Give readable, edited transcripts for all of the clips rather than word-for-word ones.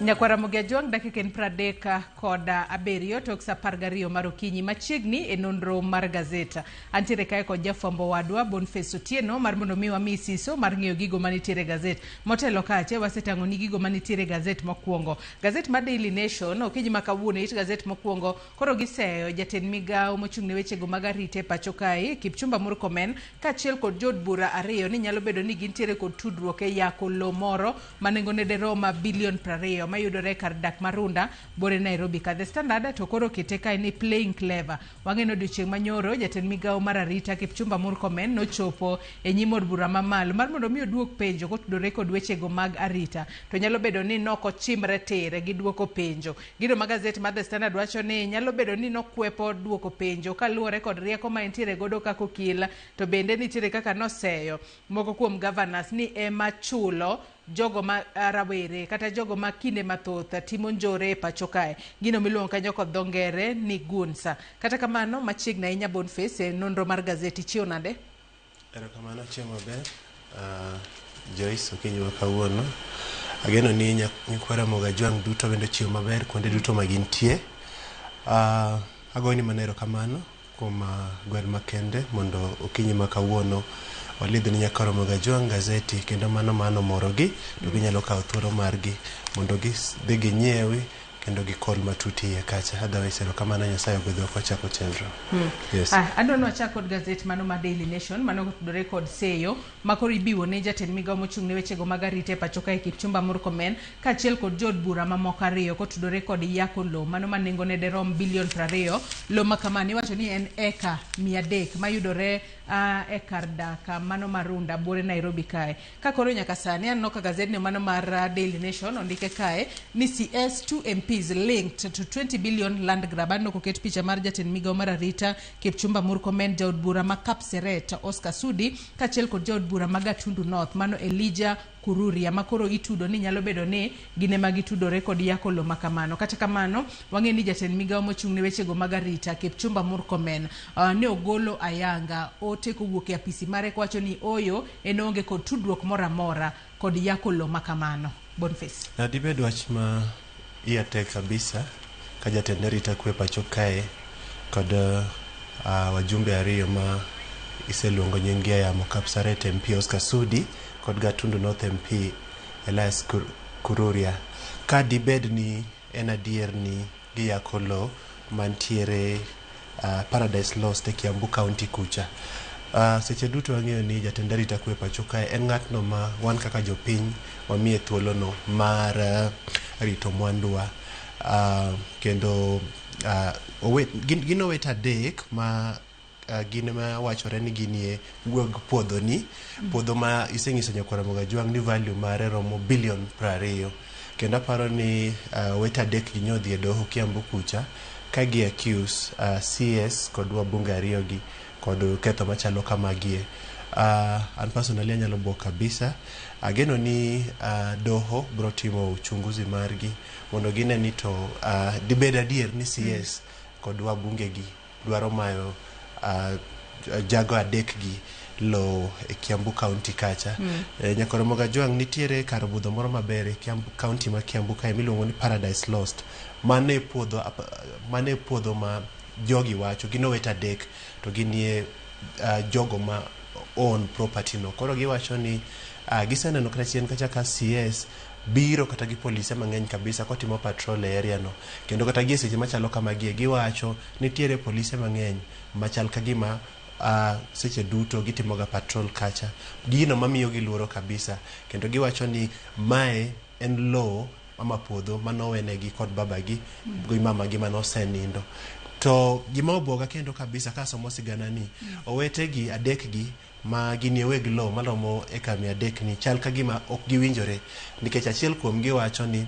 Nyakwar Ramogi Ajwang' dakika en pradek kod abiriyo tok sa apar gariyo mar okinyi machiegni e nonro mar gazet. Antiere kae kod jafwambo wadwa Boniface Otieno mar mondo mi wami siso mar ng'eyo gigo manitiere e gazet. Motelo kache wasetang'o ni gigo manitiere e gazet mokwongo. Gazet mar Daily Nation okinyi ma kawuono it gazet mokwongo koro giseyo jatend migawo mochung' ne wechego mag arita e pacho kae Kipchumba Murkomen kaachiel kod jood bura ariyo ni nyalo bedo ni gintiere kod tudruok e yako lowo moro ma nengone derom bilion 20 mayudore e kar dak ma Runda bore Nairobi ka. The Standard to koro okete kae ni playing clever. Wang'e ni odiochieng' manyoro jatend migawo mar arita Kipchumba Murkomen nochopo e nyim od bura mamalo mar mondo mi oduok penjo kotudore kod wechego mag arita. To nyalo bedo ni nokochimre tir gi duoko penjo. Gino ma gazet mar The Standard wacho ni nyalo bedo ni nokwepo duoko penjo kaluwore kod rieko ma entiere godo kaka okil to bende nitiere kaka noseyo moko kuom governors ni ema chulo jogo ma rawere kata jogo ma kinde mathoth timo njore e pacho kae, gino miluongo kanyo kod dho ngere ni goons. Kata kamano machiegni ahinya Boniface e nonro mar gazeti ichiew nade? Erokamano achiew maber Joyce okinyi ma kawuono. Ageno ni nyikwa Ramogi Ajwang' duto bende ochiew maber kuonde duto ma gintie. Agoni mana erokamano kuom gwel makende mondo okinyi ma kawuono walidh ni nyaka Ramogi Ajwang' gazeti kendo mano mano morogi to ginyalo kawo thuolo margi mondo gidhi ginyiewi kendo gikol matut iye kacha. Otherwise erokamano Nyasaye ogwedhwa kwachako chenro. Yes. Ah, adwa ni wachak kod gazet mano ma Daily Nation mano otudore kod seyo ma koro ibiwo ne jatend migawo mochung' ne wechego mag arita e pacho kae Kipchumba Murkomen kaachiel kod jood bura mamoko ariyo kotudore kod yako lowo mano ma nengone derom bilion 20. Lowo ma kamano iwacho ni en eka 300 mayudore e kar dak mano ma Runda buore Nairobi kae. Ka koro nyaka sani aneno ka gazedni mano mar Daily Nation ondike kae ni CS 2 MPs linked to 20 billion land grab. Aneno koket picha mar jatend migawo mar arita Kipchumba Murkomen, jaod bura ma Kapseret Oscar Sudi kaachiel kod jaod bura ma Gatundu North mano Elijah Kururia ma koro itudo ni nyalo bedo ni gin ema gitudore kod yako lowo ma kamano. Kata kamano, wang'eyo ni jatend migawo mochung' ne wechego mag arita Kipchumba Murkomen ne ogolo ayanga ote kowuok e apisi mare kowacho ni ooyo en oonge kod tudruok moro amora kod yako lowo ma kamano. Boniface. Dibed wach ma iya tek kabisa ka jatend arita kwe pacho kae kod wajumbe ariyo ma iseluongo nying gi e yamo Kapsaret MP Oscar Sudi kod Gatundu North MP Elias Kururia. Ka dibed ni en adier ni giyako lowo mantiere Paradise Lost e Kiambu County kucha. Seche duto wang'eyo ni jatend arita kwe pacho kae en ng'atno ma wan kaka jopiny wamiye thuolono mar rito mwanduwa kendo gin owete adek ma gin ema wachore ni ginie weg puodhoni. Puodho ma iseng'iso nyakwar Ramogi Ajwang' ni value mare romo bilion 20. Kendo aparo ni owete adek gi nyodhi e doho Kiambu kucha ka gi accuse CS kod wabunge ariyo gi kod ketho machalo kamagie. An personally anyalo buok kabisa. Ageno ni doho bro timo uchunguzi margi mondo gine ni to dibed adier ni CS kod wabunge gi dwaro mayo jago adek gi lowo e Kiambu County kacha. Nyakwar Ramogi Ajwang' nitiere kar budho moro maber e Kiambu County ma Kiambu kae miluongo ni Paradise Lost. Mano e puodho mano e puodho ma jogi wacho gin owete adek to ginie jogo ma own property no. Koro giwacho ni giseneno kata chien kacha ka CS biro kata gi polise mang'eny kabisa kotimo patrol e area no. Kendo kata gi e seche machalo kamagie giwacho nitiere polise mang'eny machal kagima seche duto gitimoga patrol kacha. Gino mamiyo gi luoro kabisa. Kendo giwacho ni mae en lowo ama puodho manowenegi kod babagi gi mamagi manosenindo. To gima obwoga kendo kabisa kasomo sigana ni owetegi adek gi ma ginie weg lowo maromo eka 300 ni chal kagima ok giwinjore nikech achiel kuomgi wacho ni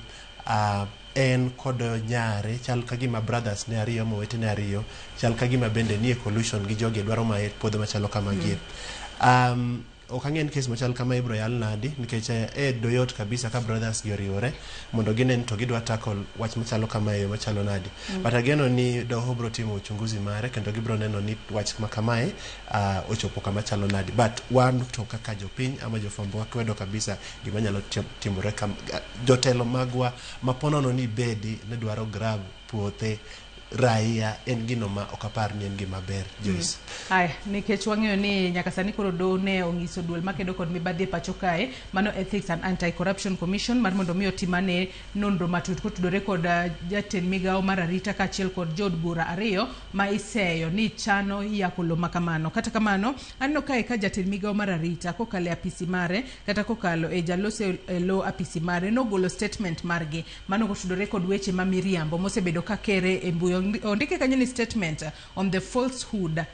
en kod nyare chal kagima brothers ne ariyo ama owetene ariyo chal kagima bende nie collusion gi jogi dwaro maye puodho machalo kamagie. Ok ang'e ni kes machal kama ibro yal nadi nikech doyot kabisa ka brothers gi oriwore mondo ginen to gidwa tackle wach machalo kama e yo machalo nadi. But ageno ni doho bro timo uchunguzi mare kendo gibro neno ni wach ma kamae ochopo kama chalo nadi. But wan to kaka jopiny ama jofwambo wakwedo kabisa gima nyalo timore kam, jotelo magwa ma ponono ni bedi ne dwaro grab puothe raia en gino ma ok apar ni en gima ber, Joyce. Aya, nikech wang'eyo ni nyaka sani koro doho ne ong'iso duol makedo kod mibadhi e pacho kae, mano Ethics and Anti-Corruption Commission, mar mondo mi otim ane nonro matut kotudore kod jatend migawo mar arita kaachiel kod jood bura ariyo ma iseyo ni chano yako lowo ma kamano. Kata kamano, aneno kae ka jatend migawo mar arita kokalo e apisi mare kata kokalo e jaloso e lo apisi mare nogolo statement margi mano kotudore kod weche ma miriambo mosebedo ka kere e mbui. Ondike kanyo ni statement on the falsehood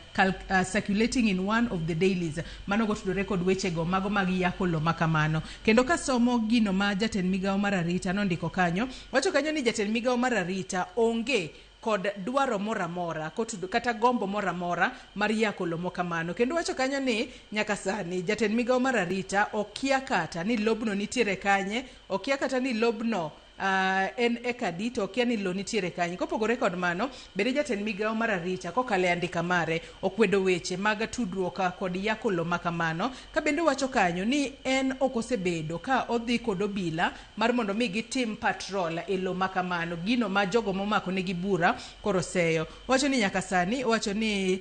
circulating in one of the dailies, mano kotudore kod wechego mago mag yako lowo ma kamano. Kendo kasomo gino ma jatend migawo mar arita nondiko kanyo, wacho kanyo ni jatend migawo mar arita onge kod dwaro moro amora kata gombo moro amora mar yako lowo kamano. Kendo wacho kanyo ni nyaka sani jatend migawo mar arita okia kata ni lobno nitiere kanye, okia kata ni lobno en eka adi, to okia ni lowo nitiere kanye. Kopogore kod mano, bende jatend migawo mar arita kokalo e andika mare okwedo weche mag tudruok kod yako lowo ma kamano, ka bende wacho kanyo ni en ok osebedo ka odhi kod obila mar mondo mi gitim patrol e lowo ma kamano, gino ma jogo momako negi bura koro seyo. Wacho ni nyaka sani, wacho ni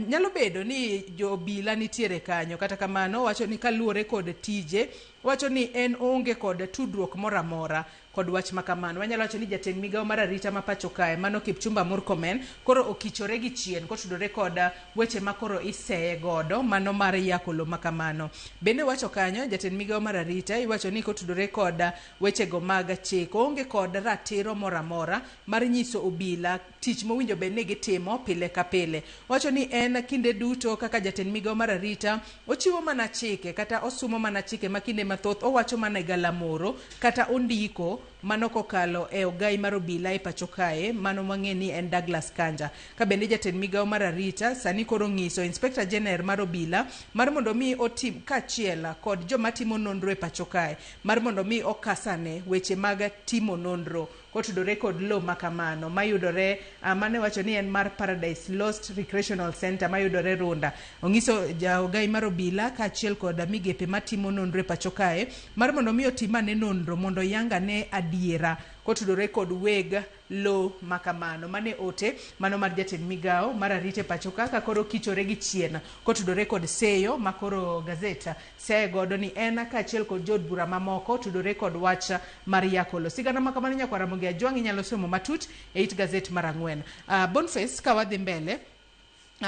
nyalo bedo ni jobila nitiere kanyo, kata kamano wacho ni kaluwore kod tije, wacho ni en onge kod tudruok moro amora kod wach ma kamano. Wanyalo wacho ni jatend migawo mar arita ma pacho kae, mano Kipchumba Murkomen, koro okichore gi chien kotudore kod weche ma koro iseye godo mano mar yako lowo ma kamano. Bende wacho kanyo jatend migawo mar arita iwacho ni kotudore kod wechego mag chik, oonge kod ratiro moro amora mar nyiso obila tich mowinjo bed ni gitimo pile ka pile. Wacho ni en kinde duto kaka jatend migawo mar arita ochiwo mana chike kata osumo mana chike ma kinde mathoth owacho mana e galamoro kata ondiko mano kokalo e ogai mar obila e pacho kae, mano wang'e ni en Douglas Kanja. Ka bende jatend migawo mar arita sani koro ng'iso Inspector General mar obila mar mondo mi otim kaachiel kod joma timo nonro e pacho kae mar mondo mi okasane weche mag timo nonro kotudore kod lowo ma kamano mayudore mane wacho ni en mar Paradise Lost Recreational Center mayudore Runda. Ong'iso jaogai mar obila kaachiel kod migepe matimo nonro e pacho kae mar mondo mi otim ane nonro mondo oyang ane adiera kotudore kod weg lowo ma kamano. Mane ote mano mar jatend migawo mar arita e pacho ka ka koro kichore gi chien kotudore kod seyo ma koro gazet seye godo ni en kaachiel kod jood bura mamoko tudore kod wach mar yako lowo. Sigana ma kamano nyakwar Ramogi Ajwang' inyalo somo matut e it gazet mar 4. Boniface, ka wadhi mbele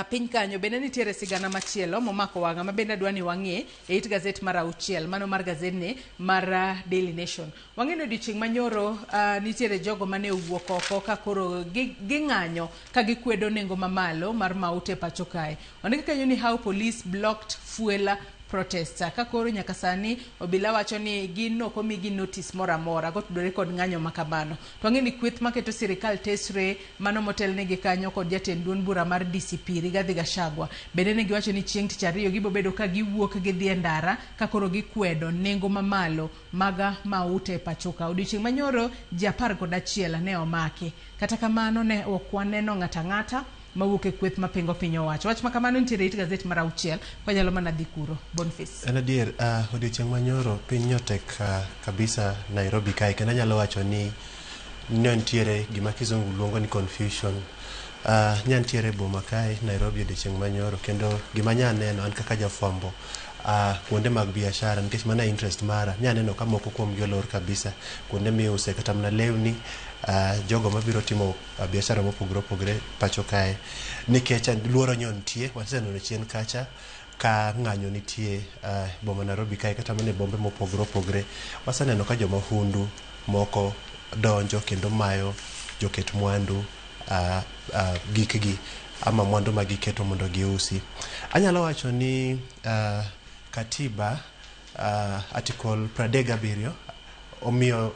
piny kanyo bende nitiere sigana machielo momako wang'a ma bende adwa ni wang'e e it gazet mar 6, mano mar gazetni mar Daily Nation. Wang'e ni odiochieng' manyoro nitiere jogo mane owuok oko ka koro ging'anyo ka gikwedo nengo mamalo mar mauta e pacho kae. Ondiki kanyo ni how police blocked fuel protest. Ka koro nyaka sani obila wacho ni gin ok omigi notice moro amora kotudore kod ng'anyo ma kamano. To wang'e ni kweth maketo sirikal tesre mano motelnegi kanyo kod jatend duond bura mar DCP Rigathi Gachagua. Bende ne giwacho ni chieng' tich ariyo gibo bedo ka giwuok gidhi e ndara ka koro gikwedo nengo mamalo mag mauta e pacho ka. Odiochieng' manyoro ji 11 ne omaki. Kata kamano ne ok waneno ng'ata ang'ata mawuok e kweth mapingo piny owacho. Wach ma kamano nitiere e it gazet mar 6, wanyalo mana dhi kuro. Boniface. En adier, odiochieng' manyoro piny nyotek kabisa Nairobi kae, kendo anyalo wacho ni ne nitiere gima kizungu luongo ni confusion. Nya nitiere boma kae Nairobi odiochieng' manyoro, kendo gima nya neno an kaka jafwambo kuonde mag biashara, nikech mana interest mara, nya neno ka moko kuomgi olor kabisa, kuonde miuse kata mana lewni, jogo mabiro timo biashara mopogore opogore pacho kae, nikech luoro nyo nitie. Waseneno chien kacha ka ng'anyo nitie boma Nairobi kae kata mana e bombe mopogore opogore. Waseneno ka jomahundu moko donjo kendo mayo joket mwandu gikgi ama mwandu ma giketo mondo giusi. Anyalo wacho ni katiba article 37 omiyo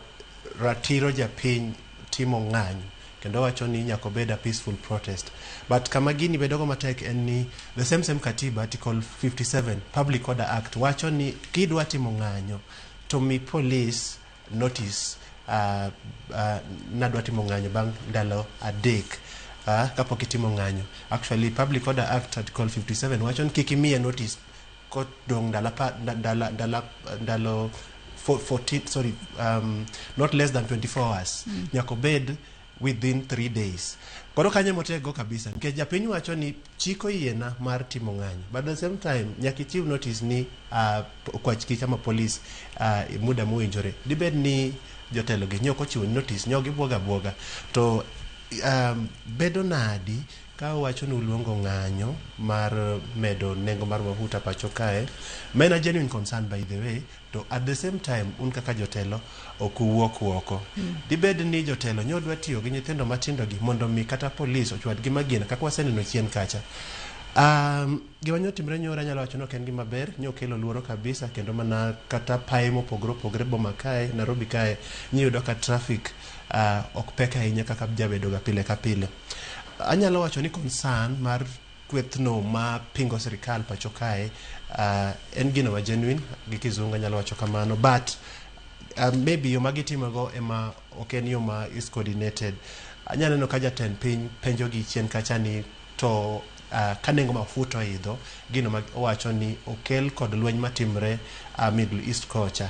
ratiro japiny timo ng'anyo Kendo wacho ni nyaka obed a peaceful protest. But kama gini bedogo matek en ni the same same katiba article 57 Public Order Act wacho ni kidwa timo ng'anyo to mi police notice nadwa timo ng'anyo bang' ndalo 3 kapok itimo ng'anyo. Actually Public Order Act article 57 wacho ni kik imiye notice kodong' ndalo 14, sorry, not less than 24 hours. Nyaka obed within 3 days. Koro kanyo motego kabisa nikech japiny wacho ni chik oyiena mar timo ng'anyo, but at the same time nyaka ichiw notice ni okwach kich ama police muda mowinjore. Dibed ni jotelo gi nyok ochiwo notice, nyok gibuoga buoga to bedo nadi ka uwacho ni uluongo ng'anyo mar medo nengo mar mafuta pacho kae, ma en a genuine concern by the way, to at the same time un kaka jotelo ok uwuok oko. Dibed ni jotelo nyo dwa tiyo gi nyithindo matindo gi mondo mi kata polis ochwadgi magina kaka waseneno chien kacha. Gima nyo timre nyoro anyalo wacho ni ok en gima ber, nyo kelo luoro kabisa kendo mana kata pae mopogore opogore boma kae, Nairobi kae, niyudo ka traffic ok pek ahinya kaka jabedo ga pile ka pile. Anyalo wacho ni concern mar kwethno ma pingo sirikal pacho kae en gino ma genuine, gi kizungu anyalo wacho kamano, but maybe yo ma gitimogo ema ok en yo ma is coordinated. Anyalo neno ka jatend piny penjo gi chien kacha ni to ka nengo mafuta oidho, gino ma owacho ni okel kod lweny matimre Middle East kocha.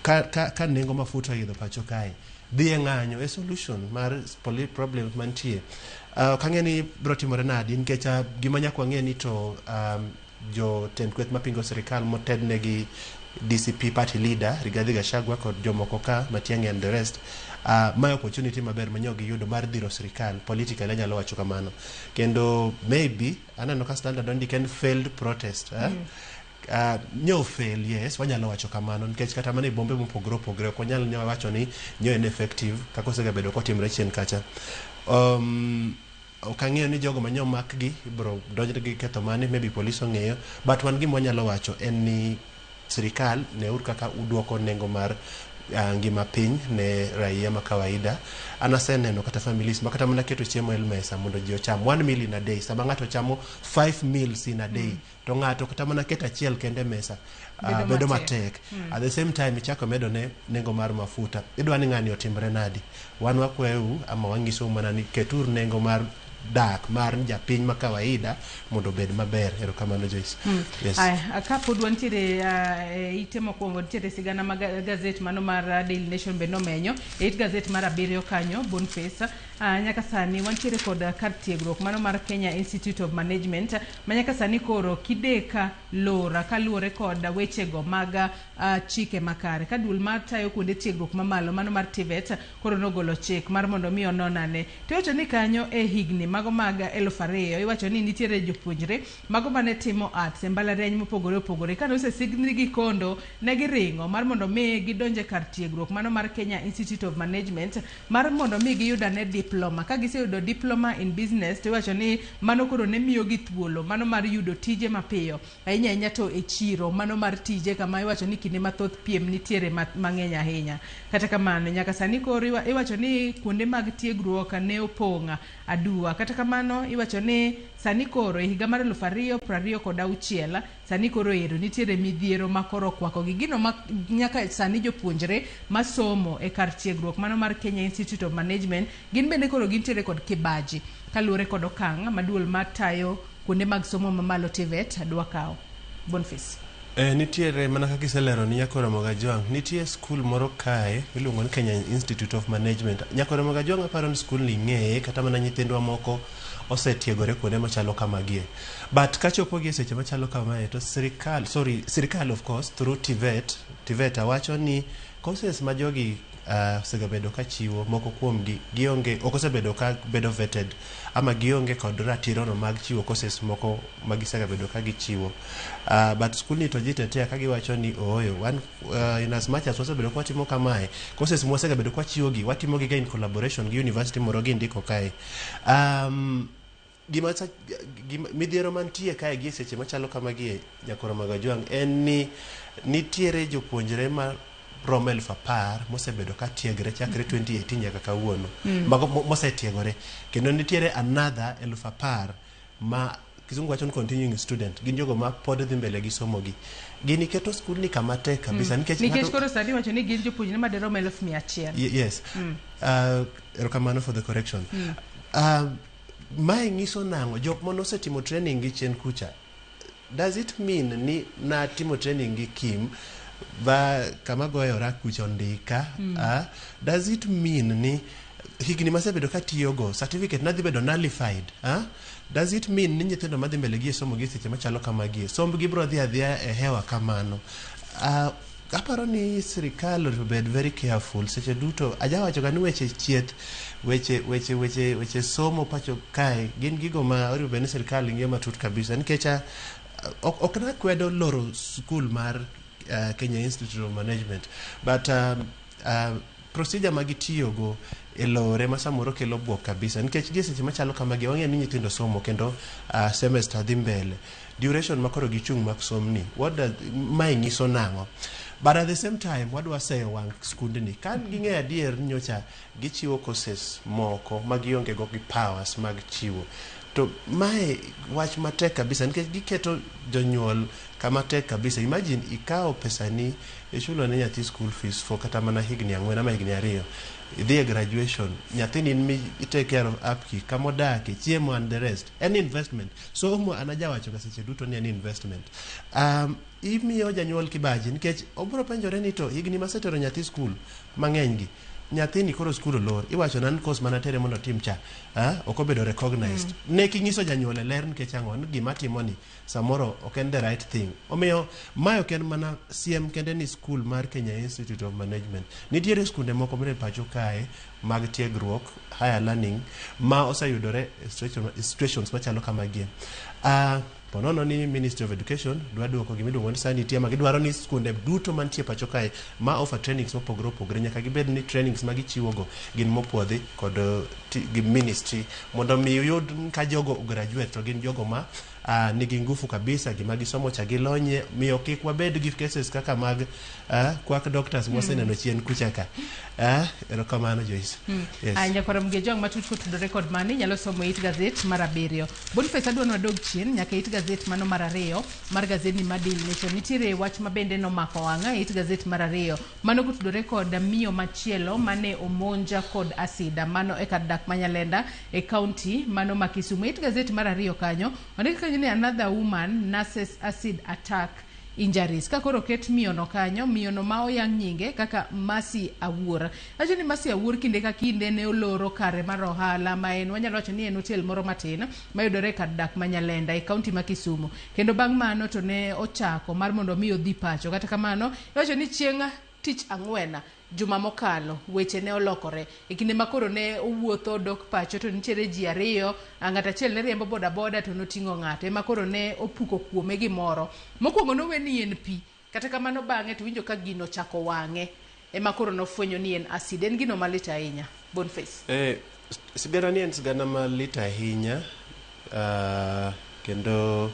Ka nengo mafuta oidho pacho kae, dhi e ng'anyo e solution mar problems mantie. Ok ang'e ni biro timore nadi nikech gima nyaka wang'e ni to jotend kweth mapingo sirikal motedne gi DCP party leader Rigathi Gachagua kod jomoko ka Matiang'i and the rest, mae opportunity maber ma nyo giyudo mar dhiro sirikal politically, anyalo wacho kamano. Kendo maybe aneno ka Standard ondike en failed protest. Nyo fail, yes, wanyalo wacho kamano nikech kata mana e bombe mopogore opogore ok wanyal wacho ni nyo en effective kaka osegabedo kotimre chien kacha. Ok ang'eyo ni jogo manyo makgi ibiro donjre gi ketho mane, maybe police ong'eyo, but wan gima wanyalo wacho en ni sirikal neuru kaka uduoko nengo mar ngima piny ne raia ma kawaida. An aseneno kata families ma kata mana keto chiemo e mesa mondo ji ocham one meal in a day, sama ng'ato chamo 5 meals in a day, to ng'ato kata mana keto achiel kende e mesa bedo matek. At the same time ichako medo ne nengo mar mafuta, idwa ni ng'ani otimre nadi? Wan wakwayou ama wanyisou mana ni ketur nengo mar dak mar japiny ma kawaida mondo obed maber. Erokamano Joyce. Yes. Aya, kapod wantiere e ite mokwongo, nitiere sigana mag gazet mano mar Daily Nation be nomenyo e it gazet mar 7 kanyo. Boniface, nyaka sani wantiere kod kar tiegruok mano mar Kenya Institute of Management ma nyaka sani koro kideka lora kaluwore kod wechego mag chike makare ka duol mar tayo kuonde tiegruok mamalo mano mar TVET koro nogolo chik mar mondo mi ononane. To iwacho ni kanyo e higni mago mag 2000 iwacho ni nitiere jopuonjre mago mane timo arts e mbalariany mopogore opogore, kane osesignigi kondo ne giringo mar mondo mi gidonje kar tiegruok mano mar Kenya Institute of Management mar mondo mi giyud ane diploma. Ka giseyudo diploma in business to iwacho ni mano koro ne miyogi thuolo mano mar yudo tije mapiyo ahinya ahinya to e chiro mano mar tije kama iwacho ni kinde mathoth piem nitiere mang'eny ahinya. Kata kamano nyaka sani koro iwacho ni kuonde mag tiegruok ne opong' aduwa. Kata kamano iwacho ni sani koro e higa mar 2026 sani koro ero nitiere midhiero ma koro okwako gi gino ma nyaka sani jopuonjre masomo e kar tiegruok mano mar Kenya Institute of Management gin bende koro gintiere kod kibaji kaluwore kod okang' ma duol matayo kuonde mag somo mamalo TVET dwa kawo. Boniface. Nitiere mana kaka iselero ni Nyakoro Mogajwang', nitie skul moro kae miluongo ni Kenya Institute of Management. Nyakoro Mogajwang' aparo ni skul ni ing'eye, kata mana nyithindwa moko osetiegore kuonde machalo kamagie. But kachopo gi e seche machalo kamae to sirikal, sorry, sirikal of course through TVET, TVET awacho ni courses ma jogi osegabedo ka chiwo moko kuomgi gionge, ok osebedo ka bedo vetted ama gionge kod ratiro no mag chiwo courses moko ma gisegabedo ka gichiwo. But skul ni to jitetea ka giwacho ni ooyo, wan in as much as wasebedo ka watimo kamae, courses mwasegabedo ka wachiwo gi watimo gi ga in collaboration gi university moro gindiko kae. Gima midhiero mantie kae gi e seche machalo kamagie Nyakoro Magajwang' en ni nitiere jopuonjre ma romo 10,000 mosebedo ka tiegre chakre 2018 nyaka kawuono. Mago mosetiegore. Kendo nitiere another 10,000 ma kizungu wacho ni continuing student. Gin jogo ma pod dhi mbele gi somo gi. Gini keto skul ni kama tek kabisa nikech Nikech koro sani wacho ni gin jopuonjre madirom 100,000. Yes. Erokamano for the correction. Mae nyiso nang'o? Jok mane osetimo training gi chien kucha. Does it mean ni natimo training gi Kim ba kama goyora kucha ondika? Does it mean ni higni masebedo katiyogo certificate nadhi bedo nullified? Does it mean ni nyithindo madhi mbele gi e somo gi seche machalo kamagi sombgi biro dhi adhiya e hewa kamano? Aparo ni sirikal onego bed very careful seche duto. Ajawacho ga ni weche chieth, weche somo pacho kae gin gigo ma onego bed ni sirikal ng'iyo matut kabisa nikech ok nakwedo loro skul mar Kenya Institute of Management, but procedure ma gitiyogo e lore ma samoro kelo buok kabisa nikech gie seche machalo kamagi wang'eyo ni nyithindo somo kendo semester dhi mbele, duration ma koro gichung' mak somni, what does mae nyiso nang'o? But at the same time wadwa seyo wang' skundni ka ging'eyo adier ni nyocha gichiwo courses moko ma gionge go gi powers mag chiwo, to mae wach matek kabisa nikech giketo jonyuol kama tek kabisa. Imagine ikawo pesani ichulo ne nyathi school fees for kata mana higni 4 ama higni 2, idhi e graduation, nyathini in mi take care of upkeep, kama odake, chiemo and the rest. En investment. Somo an ajawacho ga seche duto ni en investment. Imiyo janyuol kibaji nikech obiro penjore ni to higni masetero nyathi skul mang'eny gi, nyathini koro skul olor, iwacho na ni course mana tere mondo otim cha ok obedo recognized. Ne kinyiso janyuol e ler nikech ang'o ni gima timo ni samoro ok en the right thing. Omiyo mae ok en mana siem kende ni skul mar Kenya Institute of Management. Nitiere skunde moko bende pacho kae mag tiegruok, higher learning, ma oseyudore e situations machalo kamagi. Ponono ni Ministry of Education dwa duoko gima iluongo ni sanity, ama gidwaro ni skunde duto mantie pacho kae ma offer trainings mopogore opogore nyaka gibed ni trainings ma gichiwogo gin mopuodhi kod gi ministry, mondo mi uyud ka jogo graduate to gin jogo ma nigi ngufu kabisa, gima gisomo cha gilonye, miyo kik wabed gi cases kaka mag quack doctors mwaseneno chien kucha ka. Erokamano Joyce. Yes. Nyakwara Mgejong matut kotudore kod mani nyalo somo it gazet mar 7. Boniface, adwa ni wadog chien nyaka it gazet mano mar 2 mar gazet mar Daily Nation. Nitiere wach ma bende nomako wang'a it gazet mar 2 mano kotudore kod miyo machielo mane omonja kod asida mano e kar dak ma Nyalenda e county mano ma Kisumu. It gazet mar 2 kanyo ondik kanyo ni another woman nurses acid attack injuries. Ka koro ket miyono kanyo, miyono ma oyang nyinge kaka Mercy Awuor. Wacho ni Mercy Awuor kinde ka kinde ne oloro kare mar ohala ma en wanyalo wacho ni en hotel moro matin mayudore e kar dak ma Nyalenda e county ma Kisumu. Kendo bang' mano to ne ochako mar mondo mi odhi pacho. Kata kamano, iwacho ni chieng' tich ang'wen juma mokalo weche ne olokore. E kinde ma koro ne owuotho dok pacho to nitiere ji 2, ng'at achiel ne riembo boda boda to noting'o ng'ato ema koro ne opuko kuome gimoro. Mokwongo nowe ni en pi, kata kamano bang'e to winjo ka gino chako wang'e ema koro nofwenyo ni en acid. En gino malit ahinya. Boniface. Sigana ni en sigana malit ahinya, kendo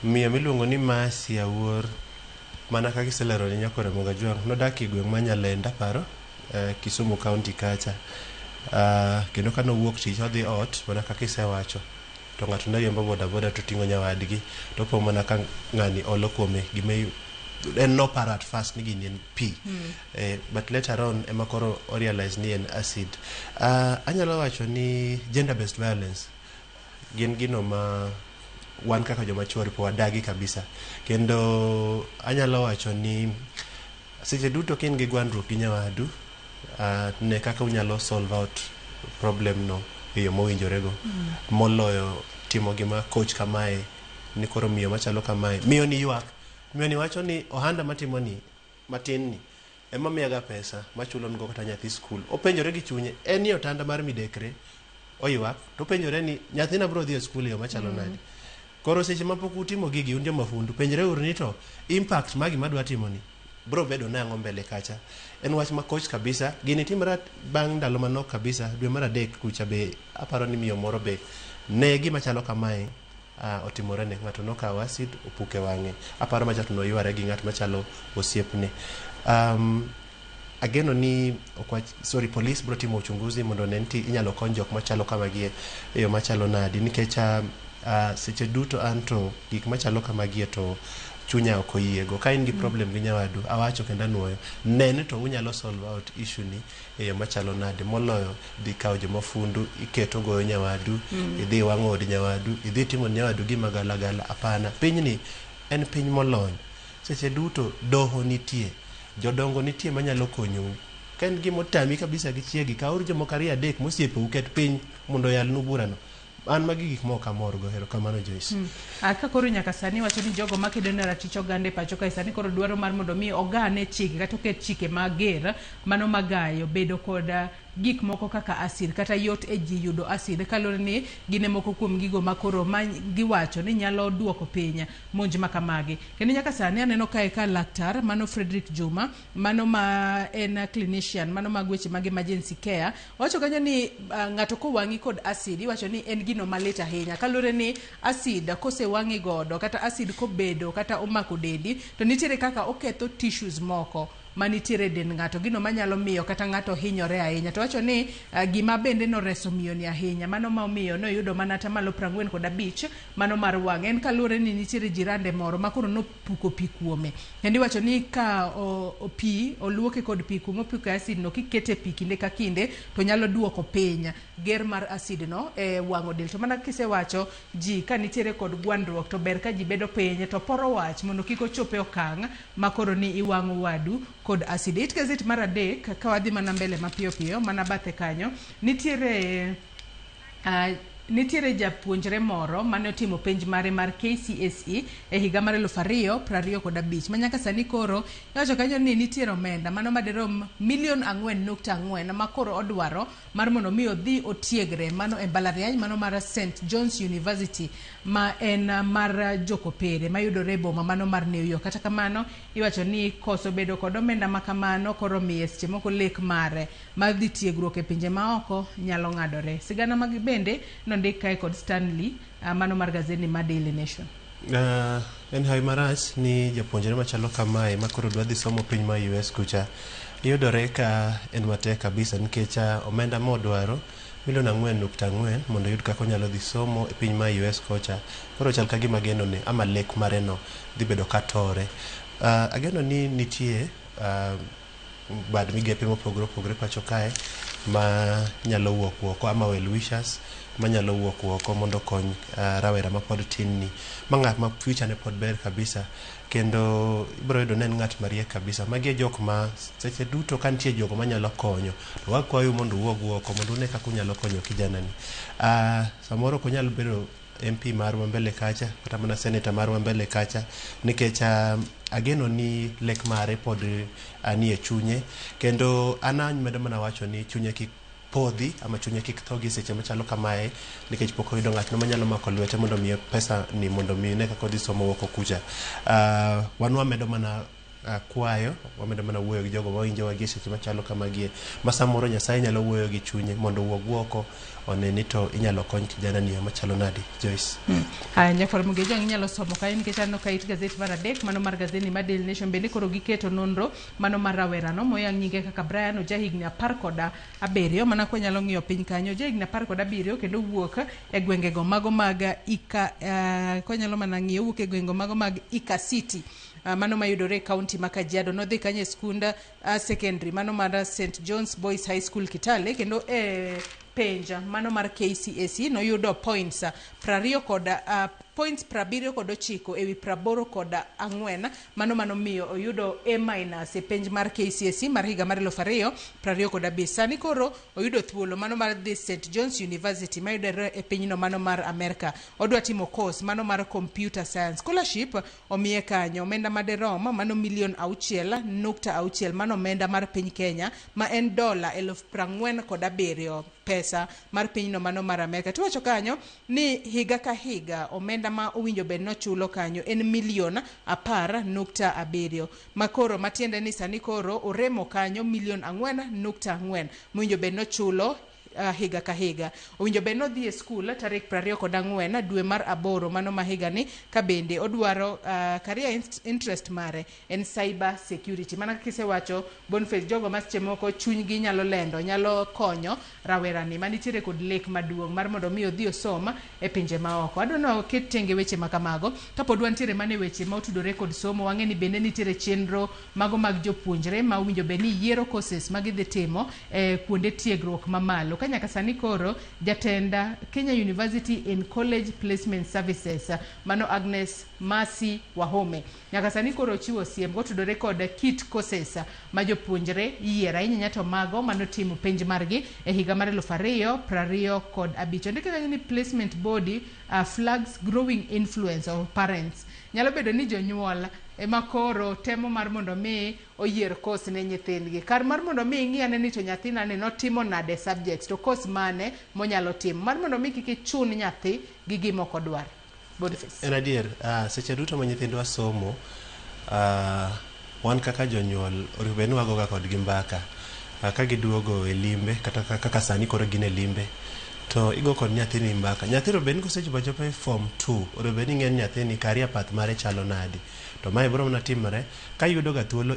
miyo miluongo ni Mercy Awuor, mana kaka iselero ni Nyakwar Mogajwang', nodak e gweng' ma Nyalenda paro, Kisumu County kacha. Kendo kane owuok tich odhi ot, mana kaka isewacho, to ng'ato ne riembo boda boda to ting'o nyawadgi, to opo mana ka ng'ani olo kuome gima en noparo at first ni gini en pi. But later on ema koro o realize ni en acid. Anyalo wacho ni gender based violence gin gino ma wan kaka joma chuo oripo wadagi kabisa. Kendo anyalo wacho ni seche duto ka in gi gwandruok gi nyawadu, ne kaka unyalo solve out problem no e yo mowinjorego. Moloyo timo gima koch kamae, ni koro miyo machalo kamae, miyo ni ywak, miyo ni wacho ni ohanda matimo ni matin ni ema miyaga pesa machulo go kata nyathi skul. Openjore gi chunye, en ni otanda mar midekre, oywak, to openjore ni nyathina biro dhi e skul e yo machalo nade. Koro seche ma pok utimo gigi un joma fundu, penjre uru ni to impact mag gima adwa timo ni biro bedo nang'o mbele kacha. En wach makoch kabisa. Gini timore bang' ndalo manok kabisa, dwe mar 3 kucha be aparo ni miyo moro be ne gima chalo kamae otimore ne. Ng'ato nokawo acid opuke wang'e. Aparo macha to noyware gi ng'at machalo osiepne. Ageno ni okwach, sorry, police biro timo uchunguzi mondo one ni inyalo kony jok machalo kamagi e yo machalo nadi, nikech seche duto anto gik machalo kamagie to chunya ok oyiego. Ka in gi problem gi nyawadu, awacho kendo anuoyo, ne ni to unyalo solve out issue ni e yo machalo nade, moloyo dhi kawo jomafundu iketo goyo nyawadu, idhi wang'o od nyawadu, idhi timo ne nyawadu gima galagala. Hapana, pinyni en piny molony. Seche duto doho nitie, jodongo nitie manyalo konyou. Ka en gima otami kabisa gi chiegi, kawuru jomoko ariyo adek mosiepeu, ket piny mondo oyalnu burano. An magi gik ma ok amorgo. Erokamano, Joyce. Ka koro nyaka sani wacho ni jogo makedo ne ratich oganda e pacho kae sani koro dwaro mar mondo mi ogane chike kata oket chike mager mano magayo bedo kod gik moko kaka acid kata yot e ji yudo acid, kaluwore ni gin e moko kuom gigo makoro ma giwacho ni nyalo duoko piny monj ma kamagi. Kendo nyaka sani aneno kae ka laktar mano Frederick Juma, mano ma en clinician mano mag weche mag emergency care, owacho kanyo ni ng'ato kowang'i kod acid, iwacho ni en gino malit ahinya, kaluwore ni acid kosewang'i godo kata acid kobedo kata omako dendi to nitiere kaka oketho tissues moko manitiere e dend ng'ato, gino manyalo miyo kata ng'ato hinyore ahinya. To wacho ni gima bende noreso miyo ni ahinya, mano ma omiyo noyudo mana atamalo 45 mano mar wang' en kaluwore ni nitiere jirande moro ma koro nopuko pi kuome, kendo iwacho ni ka o pi oluoke kod pi kuma opuke acid no, kikete pi kinde ka kinde to nyalo duoko piny ger mar acid no e wang'o del. To mana kisewacho, ji ka nitiere kod gwandruok to ber ka ji bedo piny to poro wach mondo kik ochop e okang' ma koro ni iwang'o wadu kod acid. It gazet mar adek, ka wadhi mana mbele mapiyo piyo, mana bathe kanyo nitiere japuonjre moro mane otimo penj mare mar KCSE e higa mar 2025, ma nyaka sani koro iwacho kanyo ni nitiere omenda mano madirom milion 4.4 ma koro odwaro mar mondo mi odhi otiegre mano e mbalariany mano mar St John's University ma en mar jokopere mayudore e boma mano mar New York. Kata kamano, iwacho ni koso bedo kod omenda ma kamano koro miye seche moko lek mare mar dhi tiegruok e pinje maoko nyalo ng'adore. Sigana mag bende nondik kae kod Stanley, mano mar gazeti mar Daily Nation. En hawi marach ni japuonjre machalo kamae ma koro dwa dhi somo piny mar US kucha yudore ka en matek kabisa, nikech omenda modwaro milion 4.4 mondo oyud kaka onyalo dhi somo e piny mar US kocha, koro chal ka gima geno ne ama lek mare no dhi bedo ka tore. Ageno ni nitie bad migepe mopogore opogore pacho kae ma nyalo wuok oko ama well wishers manyalo wuok oko mondo okony rawera mapod tin ni, ma ng'at ma future ne pod ber kabisa, kendo ibiro yudo ni en ng'at mariek kabisa. Magi e jok ma seche duto ka nitie jogo manyalo konyo to wakwayo mondo uwuog oko mondo une kaka unyalo konyo kijana ni. Samoro ok onyal bedo MP marwa mbele kacha kata mana senator marwa mbele kacha, nikech ageno ni lek mare pod nie chunye, kendo an amedo mana wacho ni chunye kik podhi ama chunye kik tho gi seche machalo kamae, nikech pok oyudo ng'at manyalo mako lwete mondo miye pesa ni mondo mi ne kaka odhi somo oko kucha. Wan wamedo mana kwayo, wamedo mana wuoyo gi jogo mawinjowa gi e seche machalo kamagie, ma samoro Nyasaye nyalo wuoyo gi chunye mondo owuog oko one ni to inyalo kony kijana ni e yo machalo nade, Joyce. Haya, nyakwar Mugejwang', inyalo somo kanyo nikech aneno ka it gazet mar adek mano mar gazeti mar Daily Nation bende koro giketo nonro mano mar rawerano moyang nyinge kaka Brian oja higni 17. Mana kwanyalo ng'iyo piny kanyo, oja higni 17 kendo wuok e gwengego mago mag Ika, kwanyalo mana ng'iyo, wuok e gwengego mago mag Ika City, mano mayudore e kaunti ma Kajiado. Nodhi kanyo e skund secondary mano mar St John's Boys High School Kitale, kendo e penj mano mar KCSE noyudo points prariyo kod points 79 ewi 84, mano miyo oyudo A minus e penj mar KCSE mar higa mar 2025. Sani koro oyudo thuolo mano mar dhi St John's University mayudore e pinyno mano mar Amerka. Odwa timo course mano mar computer science. Scholarship omiye kanyo omenda maderom mano milion 6.6, mano omenda mar piny Kenya ma en dola 47,000, pesa mar pinyno mano mar Amerka. Tiwacho kanyo ni higa ka higa omenda ma owinjo bed nochulo kanyo en milion 10.7, makoro matiende ni sani koro oremo kanyo milion 4.4 mowinjo bed nochulo. Higa ka higa owinjo bed nodhi e skul tarik 24 dwe mar aboro mano ma higani. Ka bende odwaro career interest mare en cyber security, mana kaka isewacho, Boniface, jogo ma seche moko chunygi nyalo lendo nyalo konyo rawerani manitiere kod lek maduong' mar mondo mi odhi osom e pinje maoko. Adwa ni waket tenge weche ma kamago kapod wantiere mana e weche ma otudore kod somo. Wang'e ni bende nitiere chenro mago mag jopuonjre ma owinjo bed ni yiero courses ma gidhi timo e kuonde tiegruok mamalo. Ka nyaka sani koro jatend Kenya University in College Placement Services, mano Agnes Mercy Wahome, nyaka sani koro ochiwo siem kotudore kod kit courses ma jopuonjre yiero, ahinya to mago manotimo penj margi e higa mar 2025. Ondike kanyo ni placement body flags growing influence of parents. Nyalo bedo ni jonyuol ema koro temo mar mondo mi oyier course ne nyithindgi kar mar mondo mi ing'i ane ni to nyathina ni notimo nade subjects to course mane monyalo timo, mar mondo mi kik ichun nyathi gi gima ok odwar. Boniface. En adier, seche duto ma nyithindwa somo, wan kaka jonyuol onego bed ni wagoga kodgi mbaka. Ka giduogo e limbe kata kaka sani koro gin e limbe, to igo kod nyathini mbaka. Nyathi onego bed ni kosechopo achopa e form 2, onego bed ni ing'e ni nyathini career path mare chalo nadi. To mae biro mana timore ka iyudo ga thuolo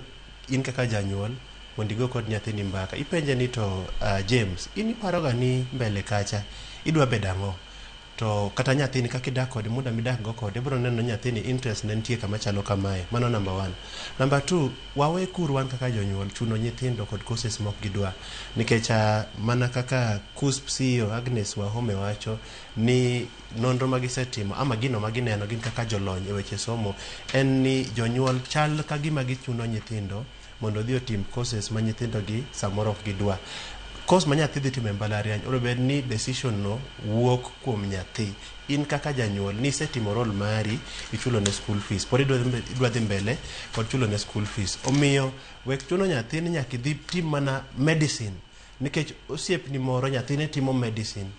in kaka janyuol mondo igo kod nyathini mbaka. Ipenje ni to James, in iparo ga ni mbele kacha idwa bedo ang'o? To kata nyathini kaka idak kode, muda midak go kode, ibiro neno ni nyathini interest ne nitie kama chalo kamae. Mano number one. Number two, wawe kuru wan kaka jonyuol chuno nyithindo kod courses mok gidwa. Nikech mana kaka KUSP CEO Agnes Wahome wacho ni nonro ma gisetimo ama gino ma gineno gin kaka jolony e weche somo en ni jonyuol chal ka gima gichuno nyithindo mondo odhi otim courses ma nyithindo gi samoro ok gidwa. Course ma nyathi dhi timo e mbalariany onego bed ni decision no wuok kuom nyathi. In kaka janyuol nisetimo role mari, ichulo ne school fees, pod idwa dhi mbele kod chulo ne school fees. Omiyo wek chuno nyathi ni nyaka idhi tim mana medicine nikech osiepni moro nyathine timo medicine.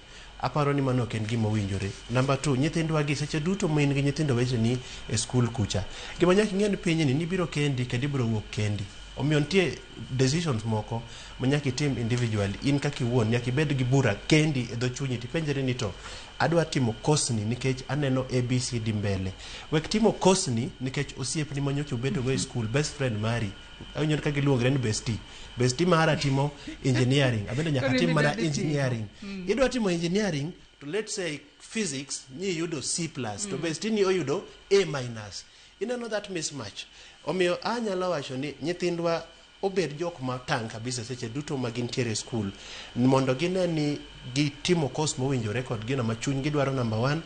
Aparo ni mano ok en gima owinjore. Number two, nyithindwa gi seche duto ma in gi nyithindo weteni e skul kucha, gima nyaka ing'e ni pinyni nibiro kendi kendo ibiro wuok kendi. Omiyo nitie decisions moko ma nyaka itim individually. In kaka iwuon nyaka ibed gi bura kendi e dho chunyi tipenjri ni to adwa timo course ni nikech aneno ABCD mbele. Wek timo course ni nikech osiepni ma nyocha ubedo go e skul, best friend mari, awinjo ka giluongre ni bestie. Bestie mara timo engineering, abende nyaka Koro atim in mana idwa dhi timo. engineering. Idwa timo engineering to let's say physics ni iyudo C plus, to bestie ni oyudo A minus. Ineno that mismatch. Omiyo anyalo wacho ni nyithindwa obed jok matang' kabisa seche duto ma gintiere e skul mondo gine ni gitimo course mowinjore kod gino ma chunygi dwaro, number one,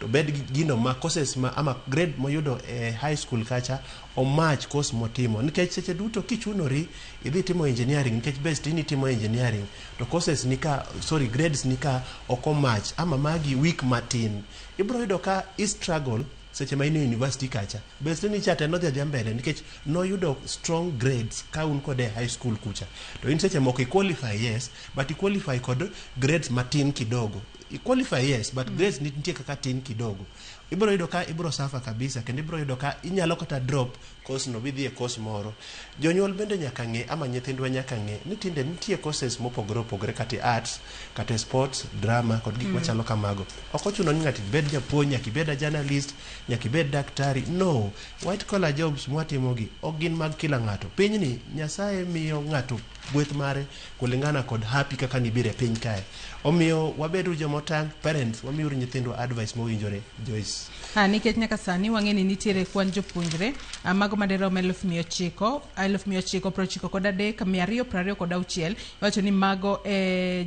to bed gi gino ma courses ma ama grade moyudo e high school kacha omatch course motimo, nikech seche duto kichunori idhi timo engineering nikech bestie ni timo engineering to courses ni ka, sorry, grades ni ka ok omatch ama magi weak matin, ibiro yudo ka i struggle seche ma in e university kacha. Bestie ni cha te nodhi adhiya mbele nikech noyudo strong grades ka un kode e high school kucha, to in seche moko i qualify, yes, but i qualify kod grades matin kidogo. I qualify, yes, but grades nitie kaka tin kidogo. Ibiro yudo ka ibiro suffer kabisa kendo ibiro yudo ka inyalo kata drop course no bidhi e course moro. Jonyuol bende nyaka ng'e ama nyithindwa nyaka ng'e ni tinde nitie courses mopogore opogore, kata e arts, kata e sports, drama kod gik machalo kamago. Ok ochuno ni ng'ato ibed japuonj, nyaka ibed a journalist, nyaka ibed daktari. No, white collar jobs mwatimogi ok gin mag kila ng'ato. Pinyni Nyasaye miyo ng'ato gweth mare kulingana kod happy kaka nibiro e piny kae. Omiyo wabedu jomotang', parents, wamiuru nyithindwa advice mowinjore, Joyce. Ha, nikech nyaka sani wang'e ni nitiere kwan jopuonjre mago madirom 900 993,226. Iwacho ni mago e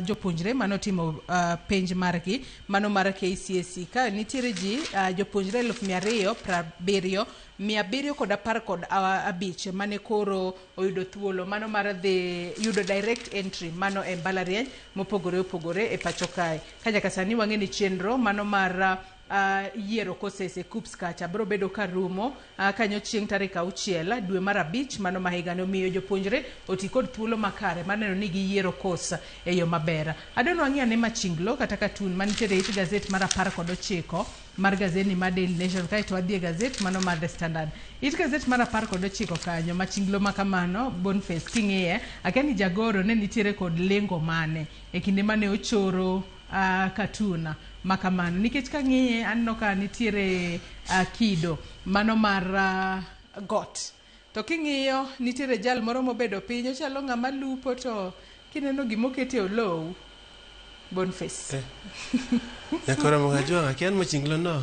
jopuonjre manotimo penj margi mano mar KCSE. Ka nitiere ji jopuonjre 270,715 mane koro oyudo thuolo mano mar dhi yudo direct entry mano e mbalariany mopogore opogore e pacho kae. Ka nyaka sani wang'e ni chenro mano mar Yiero kosese KUCCPS kacha biro bedo ka rumo kanyo chieng' tarik 6 dwe mar 5 mano ma higani. Omiyo jopuonjre oti kod thuolo makare mar neno ni giyiero kos e yo maber. Adwaro wang'i ane machinglo kata katun manitiere e it gazet mar 19 mar gazeti mar Daily Nation, kaeto wadhi e gazet mano mar The Standard. It gazet mar 19 kanyo, machinglo ma kamano, Boniface, king'iye, akia ni jagoro ne nitiere kod lengo mane e kinde mane ochoro katun makamano, nikech kang'iye aneno ka nitiere kido mano mar got, to king'iyo nitiere jal moro mobedo piny, ochalo ng'ama lupo, to kineno gimokete olou, Boniface. Eh. Nyakora Mogajwang', akia ni machinglo no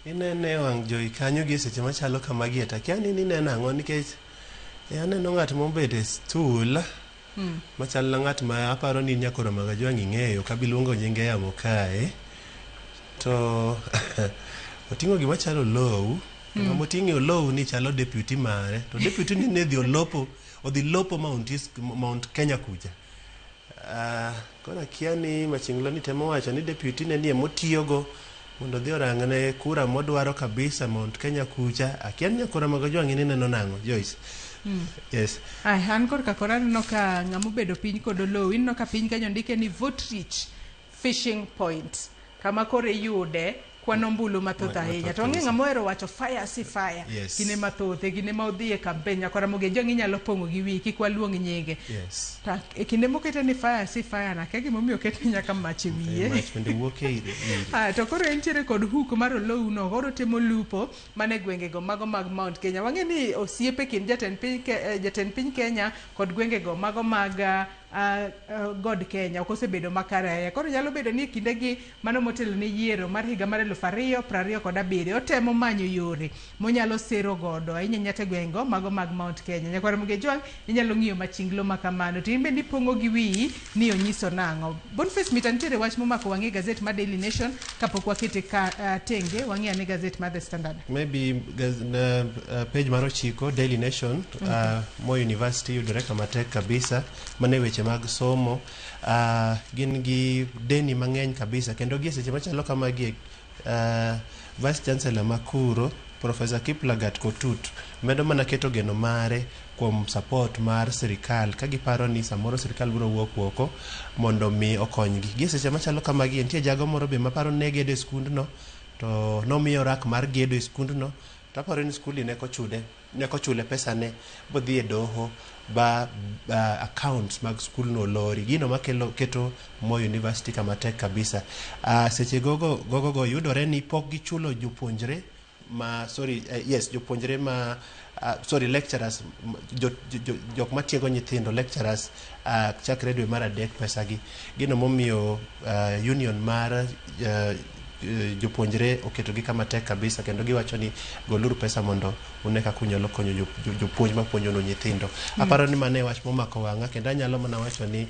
inene e wang' jowi kanyo gi e seche machalo kamagi to akia ni ineno ang'o, nikech aneno ng'at mobedo e stool machalo na ng'at ma aparo ni Nyakora Mogajwang' ing'eyo ok abi luongo nyinge e yamo kae, to oting'o gima chalo olou, to ng'ama oting'o olou ni chalo deputy mare, to deputy ni ne dhi olopo, odhi lopo Mount Kenya kucha. Koro akia ni machinglo ni temo wacho ni deputy ne ni emotiyogo mondo odhi orangne kura modwaro kabisa Mount Kenya kucha. Akia ni Nyakora Mogajwang' in ineno nang'o, Joyce? Yes. Ai, an korka kora aneno ka ng'ama obedo piny kod olou, ineno ka piny kanyo ondike ni vote rich fishing point, kama koro iyude kwan ombulu mathoth ahinya. To wang'e ng'ama ohero wacho fire si fire. Kinde mathoth, e kinde ma odhi e campaign, Nyakora Mogajwang' inyalo pong'o gi wiyi, kik waluong nyinge. To e kinde mokete ni fire si fire na, akia gimomiyo oketne nyaka mach e wiye. Mach bende wuok e ire. To koro entiere kod hook mar olou no, koro otemo lupo mana e gwengego mago mag Mount Kenya. Wang'e ni osiepe kind jatend piny Kenya kod gwengego mago mag God Kenya ok osebedo makare ahinya. Koro nyalo bedo ni e kindegi mano motelo ne yiero mar higa mar 2027, otemo manyo yore monyalo sero godo ahinya ahinya e gwengego mago mag Mount Kenya. Nyakwar Mogajwang' inyalo ng'iyo machinglo ma kamano to in bende ipong'o gi wiyi ni onyiso nang'o. Boniface Mita, nitiere wach momako wang'i e gazet mar Daily Nation kapok wakete ka tenge, wang'i ane gazet mar The Standard. Maybe page mar 9 Daily Nation, Moi University yudore kama tek kabisa mane weche mag somo, gin gi deni mang'eny kabisa, kendo gi e seche machalo kamagi Vice Chancellor makuro Professor Kiplagat Kotut medo mana keto geno mare kuom support mar sirikal, ka giparo ni samoro sirikal biro wuok oko mondo mi okonygi. Gi e seche machalo kamagi nitie jago moro be maparo ni ne gedo e skundno, to nomiyo rak mar gedo e skundno, to aparo ni skul ni ne kochule pesa ne bodhi e doho ba accounts mag skulno olori, gino makelo keto Moi University kama tek kabisa. Seche gogo yudore ni pok gichulo jopuonjre ma, sorry, yes, jopuonjre ma, sorry, lecturers, jok matiego nyithindo, lecturers, chakre dwe mar 3 pesa gi. Gino momiyo union mar jopuonjre oketogi kama tek kabisa, kendo giwacho ni goluru pesa mondo une kaka unyalo konyo jopuonj mapuonjo nyithindo. Aparo ni mano e wach momako wang'a, kendo anyalo mana wacho ni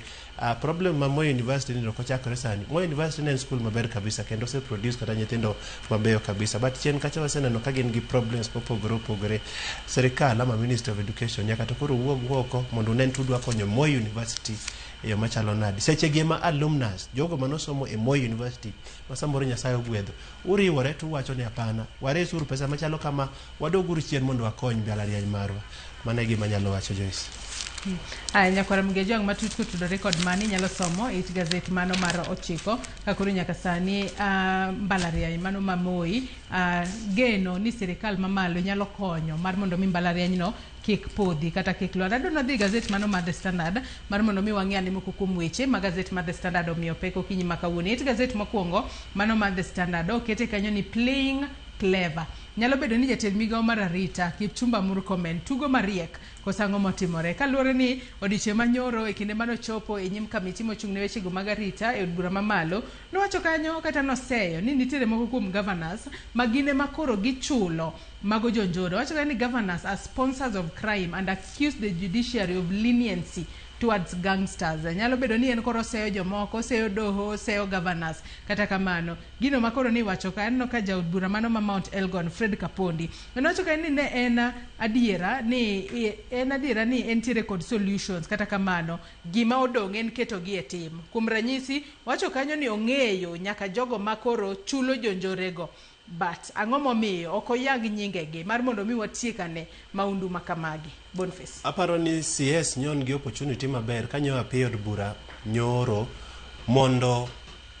problem ma Moi University ni ok ochakore sani. Moi University ne en skul maber kabisa kendo ose produce kata nyithindo mabeyo kabisa, but chien kacha waseneno ka gin gi problems mopogore opogore. Sirikal ama Ministry of Education nyaka to koro wuog oko mondo unen tudwa konyo Moi University e yo machalo nade. Seche gi ema alumnus, jogo manosomo e Moi University ma samoro Nyasaye ogwedho, uriwore to uwacho ni hapana, waresuru pesa machalo kama, wadoguru chien mondo wakony mbalariany marwa. Mano e gima anyalo wacho, Joyce. Aya, Nyakwara Mgejwang' matut kotudore kod mani inyalo somo it gazet mano mar 9 ka koro nyaka sani mbalariany mano ma Moi geno ni sirikal mamalo nyalo konyo mar mondo mi mbalariany no kik podhi kata kik lwar. Adwa nadhi gazet mano mar The Standard mar mondo mi wang'i ane moko kuom weche ma gazet mar The Standard omiyo pek okinyi ma kawuono. It gazet mokwongo mano mar The Standard okete kanyo ni playing clever. Nyalo bedo ni jatend migawo mar arita Kipchumba Murkomen tugo mariek koso ang'o motimore, kaluwore ni odiochieng' manyoro e kinde manochopo e nyim kamiti mochung' ne wechego mag arita e od bura mamalo, nowacho kanyo kata noseyo ni nitiere moko kuom governors ma gin ema koro gichulo mago jonjore. Owacho kanyo ni governors are sponsors of crime and accuse the judiciary of leniency. towards gangsters. Nyalo bedo ni en koro oseyo jomoko, oseyo doho, oseyo governors. Kata kamano, gino ma koro ni iwacho ka, aneno ka jaod bura mano ma Mount Elgon, Fred Kapondi, nowacho ka ni ne en adiera ni en adiera ni entiere kod solutions. Kata kamano, gima odong' en ketogi e tim. Kuom ranyisi, wacho kanyo ni ong'eyo nyaka jogo ma koro chulo jonjorego. But ang'o momiyo ok oyang nyingegi mar mondo mi watiek ane maundu ma kamagi? Boniface. Aparo ni CS nyon gi opportunity maber kanyo apiyo od bura nyoro mondo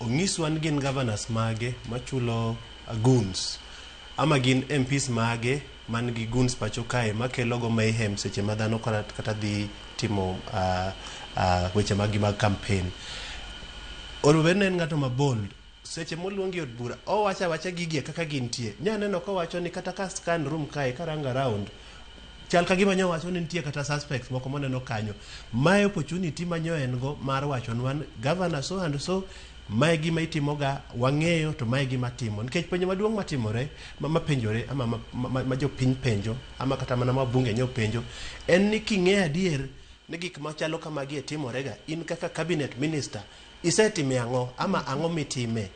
onyiswa ni gin governors mage machulo goons ama gin MPs mage man gi goons pacho kae makelo go mayhem seche ma dhano kata dhi timo weche mag gi mag campaign. Onego bed ni en ng'ato ma bold. Seche moluongi e od bura, owacho awacha gigi kaka gintie. Nyaneno kowacho ni kata ka scan room kae karango around, chal ka gima nyowacho ni nitie kata suspects moko moneno kanyo. Mae opportunity ma nyo en go mar wachonwa ni governor so and so, mae gima itimoga, wang'eyo to mae gima timo. Nikech penjo maduong' matimore, mapenjore ama ma jopiny penjo, ama kata mana mabunge nyo penjo, en ni king'eyo adier ni gik machalo kamagi e timorega, in kaka cabinet minister, isetime ang'o ama ang'o mitime?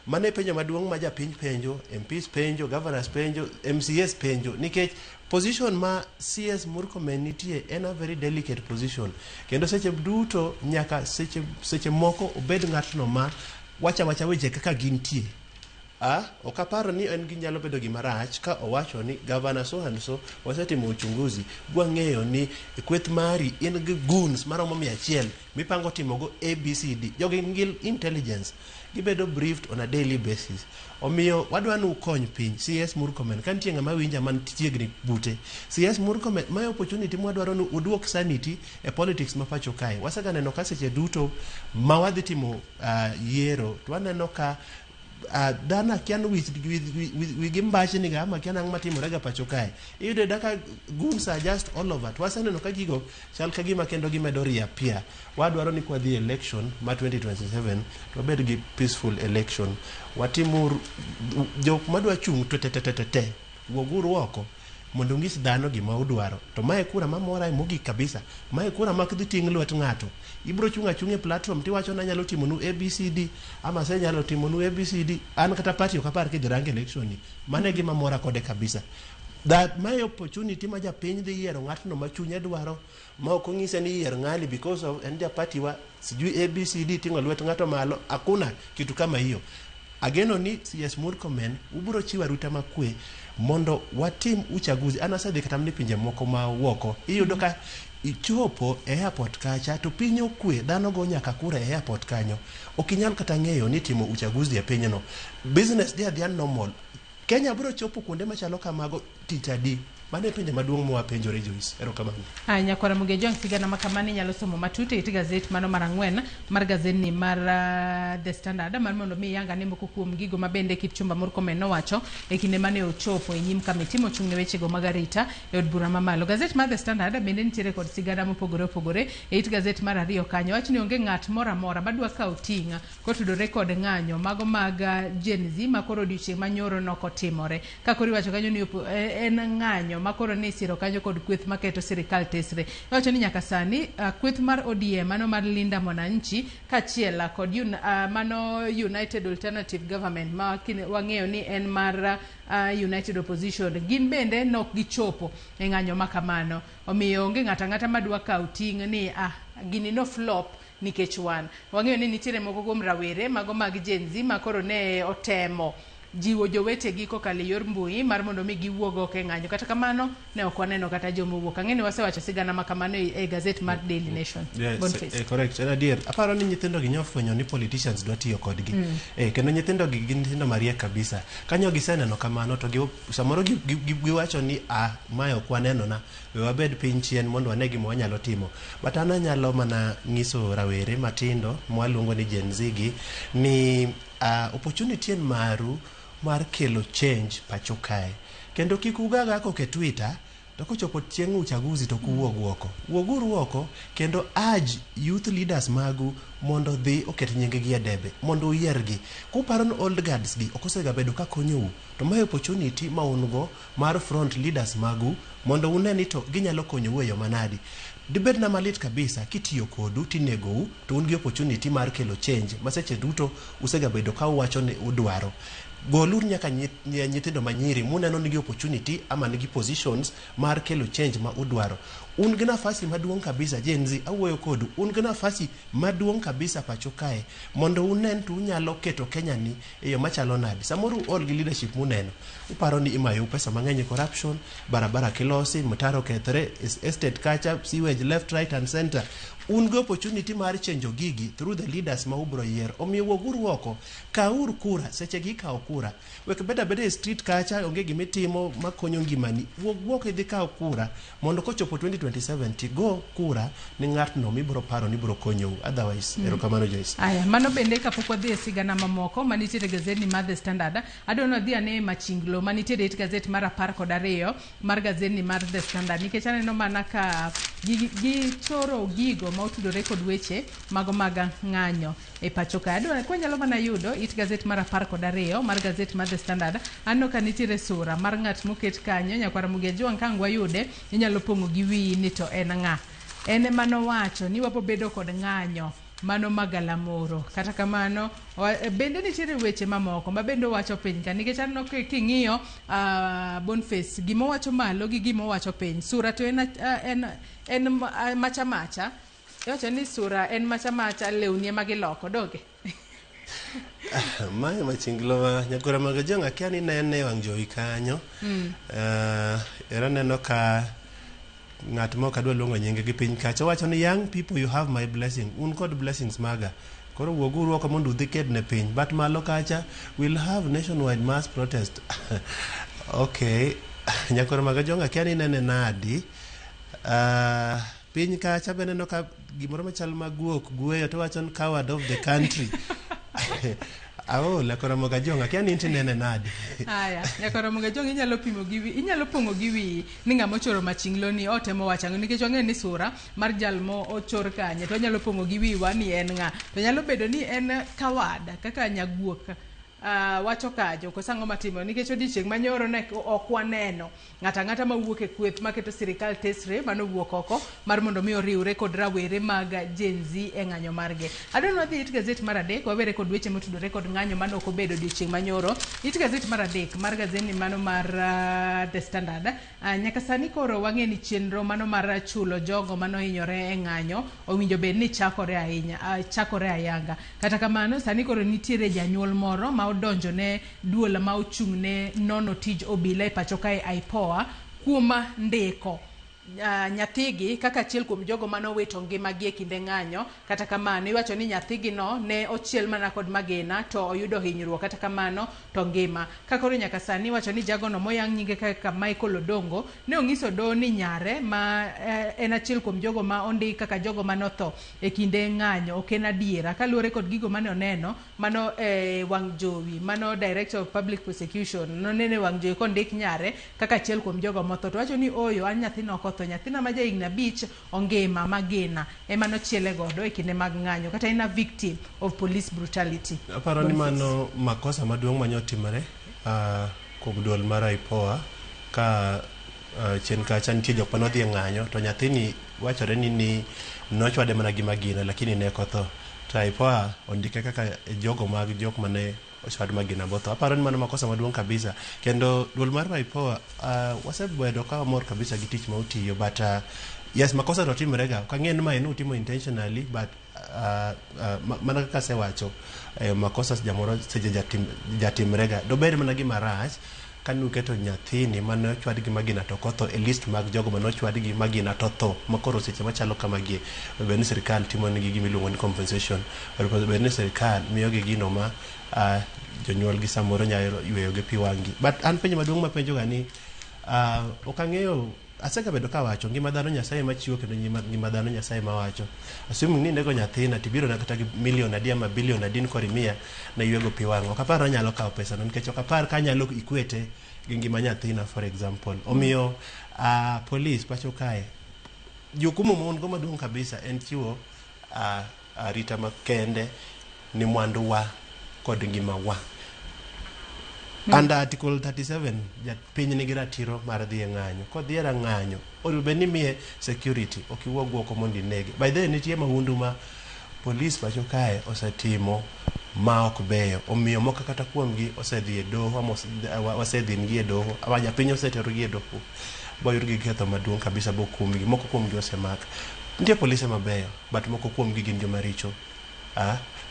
Mano e penjo maduong' ma japiny penjo, MPs penjo, governors penjo, MCAs penjo, nikech position ma CS Murkomen nitie en a very delicate position. Kendo seche duto nyaka seche moko obed ng'atno ma wacha wacha weche kaka gintie. Ok aparo ni en ginyalo bedo gima rach ka owacho ni governor so and so wasetimo uchunguzi gwang'eyo ni e kweth mari in gi goons maromo 100 mipango timogo ABCD. Jogi nigi intelligence, gibedo briefed on a daily basis. Omiyo wadwa ni ukony piny. CS Murkomen, ka nitie ng'ama winja man chiegni bute, CS Murkomen, mae opportunity mwadwaro ni uduok sanity e politics ma pacho kae. Wasega neno ka seche duto ma wadhi timo yiero to waneno ka dhano akia ni wigi mbachni ga ama akia nang'o matimore ga pacho kae. Iyudo yuda ka goons are just all over. To waseneno ka gigo chal ka gima kendo gimedo reappear. Wadwaro ni kwadhi election ma 2027 to wabed gi peaceful election. Watimuru jok madwa chung' te te te te te, wuoguru oko mondo ung'is dhano gima udwaro. To mae kura mamora mogik kabisa. Mae kura mak dhi ting' lwet ng'ato. Ibro chung' achung'a e platform tiwacho ni anyalo timonu ABCD ama asenyalo timonu ABCD. An kata party ok apar kidhi rang election ni. Mano e gima mora kode kabisa. That mae opportunity ma japiny dhi yiero ng'atno ma chunye dwaro ma ok onyise ni yier ng'ani because of en ja party wa sijui ABCD ting'o lwet ng'ato malo. Hakuna kitu kama hiyo. Ageno ni CS Murkomen ubiro chiwo arita makwe mondo watim uchaguzi. An asedhi kata mana e pinje moko ma woko. Iyudo ka ichopo e airport kacha to piny okwe, dhano go nyaka kura e airport kanyo. Ok inyal kata ng'eyo ni timo uchaguzi e pinyno. Business dhi adhiya normal. Kenya biro chopo kuonde machalo kamago tich adi? Mano e penjo maduong' mwapenjore Joyce. Erokamano. Aya, nyakwara Mugejo, sigana ma kamano inyalo somo matut e it gazet mano mar 4 mar gazetni mar The Standard mar mondo mi iyang ane moko kuom gigo ma bende Kipchumba Murkomen nowacho e kinde mane ochopo e nyim kamiti mochung' ne wechego mag arita e od bura mamalo. Gazet mar The Standard bende nitiere kod sigana mopogore opogore e it gazet mar 2 kanyo. Wach ni onge ng'at moro amora madwa kawo ting' kotudore kod ng'anyo mago mag Gen Z ma koro odiochieng' manyoro nokotimore. Ka koro iwacho kanyo ni en ng'anyo ma koro ni isiro kanyo kod kweth maketo sirikal tesre. Iwacho ni nyaka sani kweth mar ODM mano mar Linda Mwananchi kaachiel kod mano United Alternative Government ma wang'eyo ni en mar United Opposition gin bende nok gichopo e ng'anyo ma kamano. Omiyo onge ng'ato ang'ata madwa kawo ting' ni gini no flop nikech wan. Wang'eyo ni nitiere moko kuom rawere mago mag Gen Z ma koro ne otemo jiwo jowetegi kokalo e yor mbui mar mondo mi giwuog oko e ng'anyo. Kata kamano ne ok waneno kata joma owuok. Ang'e ni wasewacho sigana ma kamano e gazet mar Daily Nation. Yes, Boniface. Correct. En adier. Aparo ni nyithindo gi nyofwenyo ni politicians dwa tiyo kodgi. Kendo nyithindo gi gin nyithindo mariek kabisa. Kanyo giseneno kamano to samoro giwacho ni mae ok wanenona. We wabed piny chien mondo wane gima wanyalo timo. But an anyalo mana nyiso rawere matindo mwaluongo ni Gen Z gi ni opportunity en maru mar kelo change pacho kae. Kendo kik ugaga kok e Twitter to kochopo chieng' uchaguzi to kuwuog oko. Wuoguru oko kendo urge youth leaders magu mondo dhi oket nying gi e debe mondo uyiergi. Kuparo ni old guards gi ok osega bedo ka konyou to mae opportunity ma un go mar front leaders magu mondo une ni to ginyalo konyou e yo manadi. Dibedna malit kabisa kitiyo kodu tinegou to un gi opportunity mar kelo change ma seche duto usegabedo ka uwacho ni udwaro. Goluru nyaka nyithindo manyiri muneno nigi opportunity ama nigi positions mar kelo change ma udwaro. Un gi nafasi maduong' kabisa Gen Z, awuoyo kodu, un gi nafasi maduong' kabisa pacho kae mondo unen to unyalo keto Kenya ni e yo machalo nade. Samoro uol gi leadership muneno, uparo ni imayou pesa mang'eny e corruption, barabara kilosi, mtaro kethre, estate kacha, sewage left, right and center. Un gi opportunity mar chenjo gigi through the leaders ma ubro yiero. Omiyo wuoguru oko, kawuru kura, seche gi ikawo kura. Wek bedo abeda e street kacha, onge gimitimo makonyo ngimani. Wuog oko idhi kaw kura mondo kochopo 2027 tigo kura ni ng'atno mibro paro ni bro konyou. Otherwise, erokamano Joyce. Aya, mano bende kapok wadhi e sigana mamoko manitiere e gazetni mar The Standard, adwa ni wadhi ane e machinglo manitiere e it gazet mar 12 mar gazetni mar The Standard, nikech aneno mana ka gichoro gigo ma otudore kod weche mago mag ng'anyo e pacho ka. Adwa kwanyalo mana yudo it gazet mar 12 mar gazet mar The Standard, aneno ka nitiere sura mar ng'at moket kanyo, nyakwar Ramogi Ajwang' ka ang' wayude, inyalo pong'o gi wiyi ni to en ng'a. En ema nowacho ni wabo bedo kod ng'anyo mano magalamoro. Kata kamano, bende nitiere weche mamoko ma bende owacho piny ka, nikech aneno king'iyo Boniface, gima owacho malo gi gima owacho piny, sura to en macha macha. Iwacho ni sura en macha macha, lewni ema giloko, donge? Mae machinglo ma nyakwar Ramogi Ajwang' akia ni nene e wang' jowi kanyo. Ero aneno ka ng'at ma ok adwa luongo nyinge gi piny kacha owacho ni young people you have my blessing, un kod blessings maga. Koro wuoguru oko mondo udhi ked ne piny. But malo kacha we'll have nationwide mass protest. Okay. Nyakwar Ramogi Ajwang' akia ni nene nadi. Piny kacha be aneno ka gimoro machal ma guok gweyo to wacho ni coward of the country. Aol, Nyakwar Ramogi Ajwang' akia ni in tinene nadi. Aya, nyakwar Ramogi Ajwang' inyalo pimo gi wi, inyalo pong'o gi wiyi ni ng'ama ochoro machinglo ni otemo wacho ang'o, nikech wang'eyo ni sura mar jal mo ochor kanye to wanyalo pong'o gi wiwa ni en ng'a. To nyalo bedo ni en coward kaka nyaguok wacho kajo, koso ang'o matimo, nikech odiochieng' manyoro ne ok waneno ng'ato ang'ata mawuok e kweth maketo sirikal tesre manowuok oko mar mondo mi oriwre kod rawere mag Gen Z e ng'anyo margi. Adwa ni wadhi it gazet mar 3 wawere kod weche motudore kod ng'anyo mane ok obedo odiochieng' manyoro. It gazet mar 3 mar gazetni mano mar The Standard. Nyaka sani koro wang'e ni chenro mano mar chulo jogo manohinyore e ng'anyo owinjo bed ni chakore ahinya, chakore ayanga. Kata kamano sani koro nitiere janyuol moro ma odonjo ne duol ma ochung' ne nono tij obila e pacho kae IPOA kuom ndiko nyathigi kaka achiel kuom jogo mane owito ngimagi e kinde ng'anyo. Kata kamano iwacho ni nyathigi no ne ochiel mana kod magina to oyudo hinyruok, kata kamano to ngima. Ka koro nyaka sani iwacho ni jagono moyang nyinge kaka Michael Odongo ne onyiso doho ni nyare ma en achiel kuom jogo ma ondik kaka jogo mane otho e kinde ng'anyo ok en adiera kaluwore kod gigo mane oneno mano wang' jowi mano Director of Public Prosecution noneno e wang' jowi kondik nyare kaka achiel kuom jogo motho to wacho ni oyo an nyathina ok otho, nyathina ma jahigni 5 ongima magina ema nochiele godo e kinde mag ng'anyo, kata en a victim of police brutality. Aparo ni mano makosa maduong' manyotimore kuom duol mar IPOA ka chien kacha nitie jok manodhi e ng'anyo to nyathini wachore ni nochwade mana gi magina lakini ne ok otho. To IPOA ondike kaka jogo mag jok mane ochwad magina botho. Aparo ni mano makosa maduong' kabisa. Kendo duol mar IPOA wasebedo ka wamor kabisa gi tich ma utiyo, but yes, makosa to timore ga. Ok ang'e ni mae nutimo intentionally, but mana kaka asewacho, makosa jamoro seche jatimre ga. Dobed mana gima rach ka nuketo nyathini mane ochwad gi magina to ok otho e list mag jogo mane ochwad gi magina to otho, makoro seche machalo kamagie bed ni sirikal timo negi gima iluongo ni compensation, bed ni sirikal miyogi gino ma jonyuol gi samoro nyalo yweyo gi pi wang'gi. But an penjo maduong' mapenjo ga ni ok ang'eyo, asegabedo kawacho ngima dhano Nyasaye machiwo kendo ngima dhano Nyasaye mawacho. Assuming ni inego nyathina tibiro na kata gi milion adi ama bilion adi koro imiya na ywego pi wang'. Ok apar anyalo kawo pesa no nikech ok apar ka anyalo equate gi ngima nyathina for example. Omiyo police pacho kae jukumu ma un go maduong' kabisa en chiwo arita makende ni mwandu wa kod ngima wa. Under Article 37, japiny nigi ratiro mar dhi e ng'anyo. Kodhi e ng'anyo, onego bed ni imiye security, ok iwuog oko mondo inege. By the way, nitie mahundu ma police pacho kae osetimo ma ok beyo. Omiyo moko kata kuomgi osedhi e doho, ama wasedhin gi e doho, ama japiny oseterogi e doho, boyudgi gi ketho maduong' kabisa bokumgi. Moko kuomgi osemak. Nitie polise mabeyo, but moko kuomgi gin joma richo.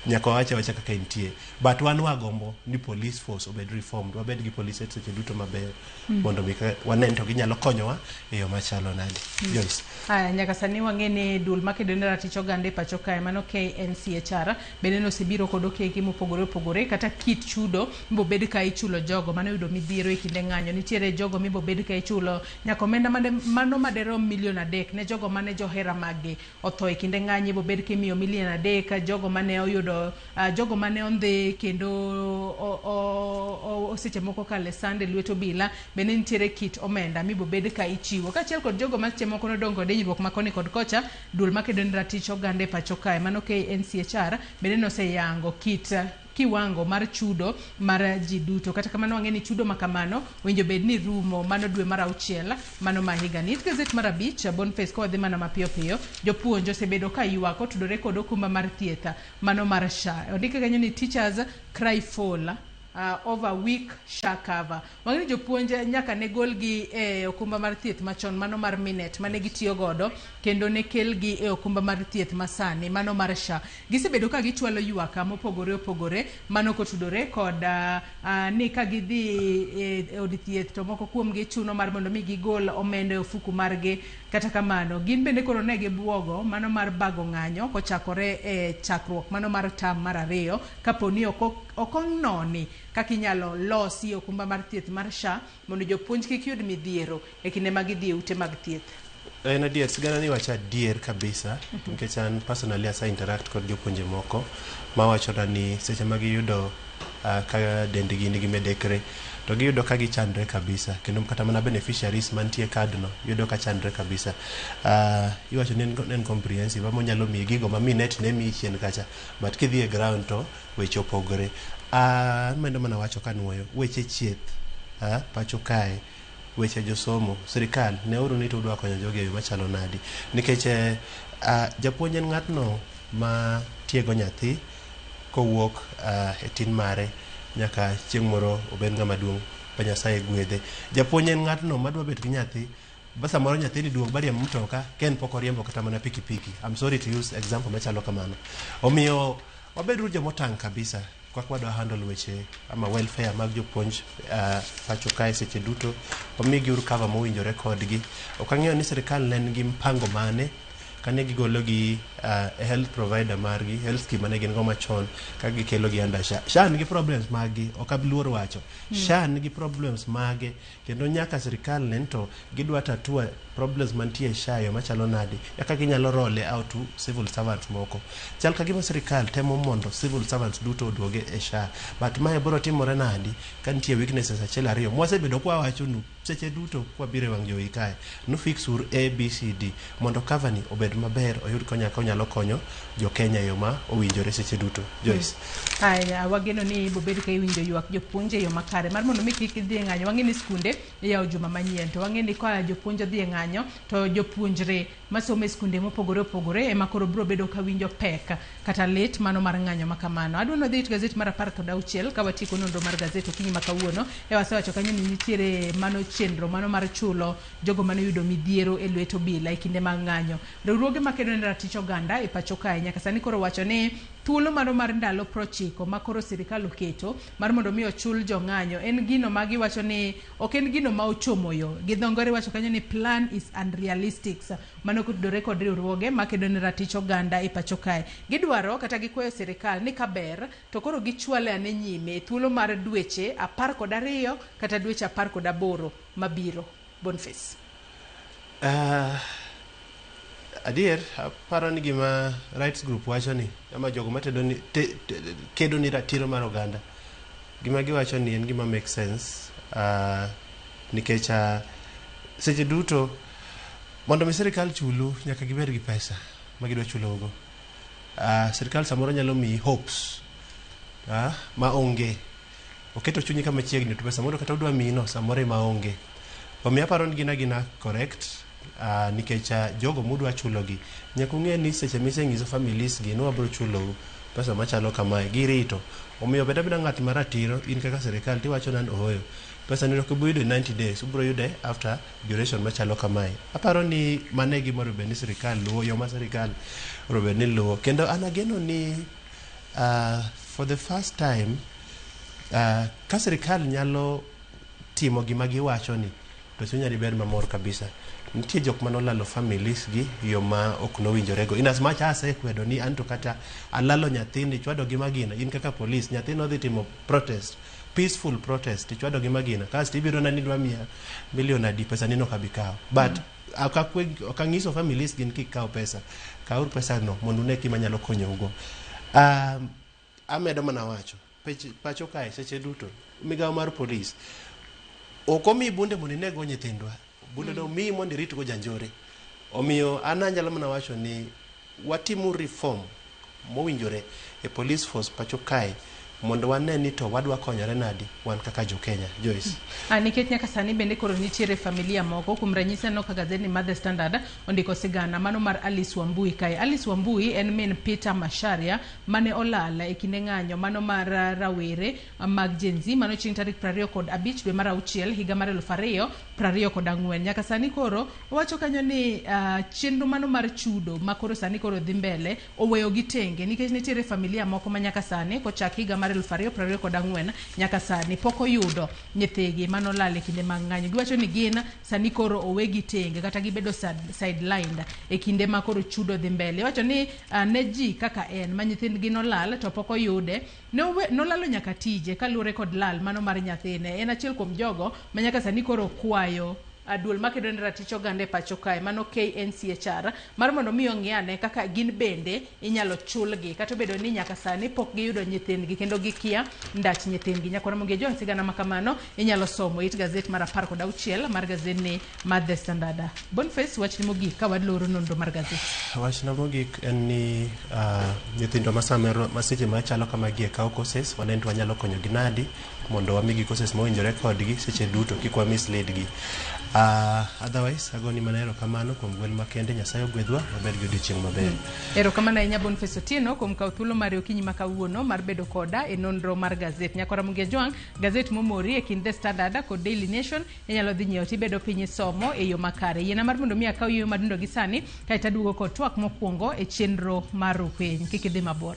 Nyaka wawache awacha kaka entie. But wan wagombo ni police force obed reformed, wabed gi police seche duto mabeyo mondo mi wanen to ginyalo konyowa e yo machalo nade. Joyce. Aya, nyaka sani wang'e ni duol makedo ne ratich oganda e pacho kae mano KNCHR bende nosebiro kod okenge mopogore opogore kata kit chudo mibobed ka ichulo jogo mane oyudo midhiero e kinde ng'anyo. Nitiere jogo mibobed ka ichulo nyaka omenda mano maderom milion 3 ne jogo mane johera maggi otho e kinde ng'anyo, ibobed kimiyo milion 3 jogo mane oyudo jogo mane ondhi kendo seche moko kale sand e lwet obila. Bende nitiere kit omenda mibobed ka ichiwo kaachiel kod jogo ma seche moko nodong' kod hinyruok ma koni kod kocha. Duol makedo ne ratich oganda e pacho kae mano KNCHR bende noseyango kit kiwango mar chudo mar ji duto. Kata kamano wang'e ni chudo ma kamano winjo bed ni rumo mano dwe mar auchiel mano ma higani. It gazet mar 5, Boniface, ka wadhi mana mapiyo piyo, jopuonj osebedo ka ywak otudore kod okumba mar thieth mano mar SHA. Ondike kanyo ni teachers cry foul over weak SHA cover. Wang'e ni jopuonj nyaka ne golgi e okumba mar thieth machon mano mar Minet mane gitiyo godo kendo ne kelgi e okumba mar thieth masani mano mar SHA. Gisebedo ka gichwalo ywak mopogore opogore mano kotudore kod ni ka gidhi e od thieth to moko kuomgi chuno mar mondo mi gigol omenda e ofuku margi. Kata kamano gin bende koro ne gibuogo mano mar bago ng'anyo kochakore e chakruok mano mar tam mar ariyo kapo ni ok ononi kaka inyalo losi okumba mar thieth mar SHA mondo jopuonj kik yud midhiero e kinde ma gidhi e ute mag thieth. En adier, sigana ni wacho adier kabisa, nikech an personally asa interact kod jopuonje moko mawachona ni seche ma giyudo ka dendgi nigi midekre to giyudo ka gichandre kabisa, kendo kata mana beneficiaries mantie e card no yudo ka chandre kabisa. Iwacho ni en comprehensive ama onyalo miyi gigo ma Minet ne miyi chien kacha, but kidhi e ground to weche opogore. Amedo mana wacho kanuoyo weche chieth pacho kae, weche josomo, sirikal neuru ni to udwa konyo jogi e yo machalo nadi, nikech japuonj en ng'atno ma tiego nyathi kowuok e tin mare nyaka chieng' moro obed ng'ama duong' ba Nyasaye gwedhe. Japuonj en ng'atno madwa bet gi nyathi ba samoro nyathini duong' ba riembo mtoka ka en pok oriembo kata mana pikipiki. I'm sorry to use example machalo kamano. Omiyo wabeduru jomotang' kabisa kaka wadwa handle weche ama welfare mag jopuonj pacho kae seche duto. Wamigi uru cover mowinjore kodgi. Ok ang'eyo ni sirikal ne nigi mpango mane kane gigolo gi health provider margi, health scheme mane gin go machon, ka gikelo gi under SHA. SHA nigi problems maggi, ok abi luor wacho. SHA nigi problems mage, kendo nyaka sirikal nen to gidwa tatua problems mantie e SHA e yo machalo nade, eka ginyalo roll out to civil servants moko. Chal ka gima sirikal temo mondo civil servants duto oduoge e SHA, but mae biro timore nadi ka nitie weaknesses achiel ariyo mwasebedo kwawachonu seche duto kwabiro e wang' jowi kae nu fix ur A, B, C, D mondo cover ni obed maber, oyud konya ka onyalo konyo jo Kenya e yo ma owinjore seche duto. Joyce. Aya, wageno ni ibobed ka iwinjo ywak jopuonj e yo makare mar mondo mi kik gidhi e ng'anyo. Wang'e ni skunde iyawo juma manyien, to wang'e ni ka jopuonj odhi e ng'anyo to jopuonjre masomo e skunde mopogore opogore ema koro biro bedo ka winjo pek kata lit mano mar ng'anyo ma kamano. Adwa ni wadhi it gazet mar 16 ka watieko nonro mar gazet okinyi ma kawuono. E wasewacho kanyo ni nitiere mano chenro mano mar chulo jogo mane oyudo midhiero e lwet obila e kinde mag ng'anyo. Riwruoge makedo ne ratich oganda e pacho kae nyaka sani koro wacho ni thuolo mano mar ndalo 90 ma koro sirikal oketo mar mondo mi ochul jong'anyo en gino ma giwacho ni ok en gino ma ochomo yo. Gi dho ngere iwacho kanyo ni plan is unrealistic. Mano kotudore kod riwruoge makedo ne ratich oganda e pacho kae. Gidwaro kata gikwayo sirikal ni kaber to koro gichwale ane nyime thuolo mar dweche 12 kata dweche 18 mabiro. Boniface. Adier aparo ni gima rights group wacho ni ama jogo matedo ni kedo ni ratiro mar oganda, gima giwacho ni en gima make sense, nikech seche duto mondo mi sirikal chulu nyaka gibed gi pesa ma gidwa chulougo. Sirikal samoro nyalo miyi hopes ma onge. Oketo chunyi kama chiegni to pesa moro kata odwa miyi no samoro ema onge. Omiyo aparo ni gin agina correct nikech jogo mudwa chulogi nyaka ung'e ni seche misenyiso families gi ni wabro chulou pesa machalo kamae girito. Omiyo bed abeda ng'at ma ratiro in kaka sirikal tiwacho nan ooyo pesa ni ok ibi yudo in 90 days ubro yude after duration machalo kamae. Aparo ni mano e gima onego bed ni sirikal luwo yo ma sirikal onego bed ni luwo. Kendo an ageno ni for the first time ka sirikal nyalo timo gima giwacho ni to chunya dibed mamor kabisa. Nitie jok manolalo families gi yo ma ok nowinjore go. In as much as asekwedo ni anto kata alalo nyathini chwado gi magina in kaka police nyathi nodhi timo protest peaceful protest ichwado gi magina kasto ibiro na ni idwa miya milion adi pesa ni ok abi kawo but ok ang'iso families gin kik kaw pesa kawuru pesa no mondo une gima nyalo konyou go. Amedo mana wacho pacho kae seche duto migawo mar polis ok omiyi bunde mondo ineg-go nyithindwa bunde no omiyi mondo iritgo janjore omiyo an anyalo mana wacho ni watimo reform mowinjore e police force pacho kae mondo wane ni to wadwa konyore nadi wan kaka jo Kenya. Joyce. Nikech nyaka sani bende koro nitiere familia moko kuom ranyisi aneno ka gazeti mar The Standard ondiko sigana mano mar Alice Wambui kae. Alice Wambui en min Peter Macharia mane olal e kinde ng'anyo mano mar rawere mag Gen Z mano chieng' tarik 25 dwe mar auchiel higa mar 2024. Nyaka sani koro owacho kanyo ni chenro mano mar chudo ma koro sani koro dhi mbele oweyo gi tenge nikech nitiere familia moko ma nyaka sani kochak higa mar 2024 nyaka sani pok oyudo nyithigi manolal e kinde mag ng'anyo. Giwacho ni gin sani koro owegi tenge kata gibedo sidelined e kinde ma koro chudo dhi mbele. Iwacho ni ne ji kaka en ma nyithindgi nolal to pok oyude nolalo nyaka tije kaluwore kod lal mano mar nyathine. En achiel kuom jogo ma nyaka sani koro kwayo duol makedo ne ratich oganda e pacho kae mano KNCHR mar mondo mi ong'i ane kaka gin bende inyalo chulgi kata obedo ni nyaka sani pok giyudo nyithindgi kendo gikia ndach nyithindgi. Nyakora Mogi Ojwang' sigana ma kamano inyalo somo it gazet mar 16 mar gazetni mar The Standard. Boniface, wachni mogik ka waloro nonro mar gazet. Wachna mogik en ni nyithindo ma samoro ma seche machalo kamagi e kawo courses wane to wanyalo konyogi nadi mondo wamigi courses mowinjore kodgi seche duto kik wa mislead gi. Otherwise agoni mana erokamano kuom gwel makende Nyasaye ogwedhwa wabed gi odiochieng' maber. Erokamano ahinya Boniface Otieno kuom kawo thuolo mari okinyi ma kawuono mar bedo koda e nonro mar gazet. Nyakora Mogi Ojwang', gazet momori e kind The Standard kod Daily Nation inyalo dhi nyiewo tibedo piny isomo e yo makare. Yiena mar mondo mi akaw yueyo madundo gi sani kaeto aduogo kod twak mokwongo e chenro mar Rupiny. Kik idhi mabor.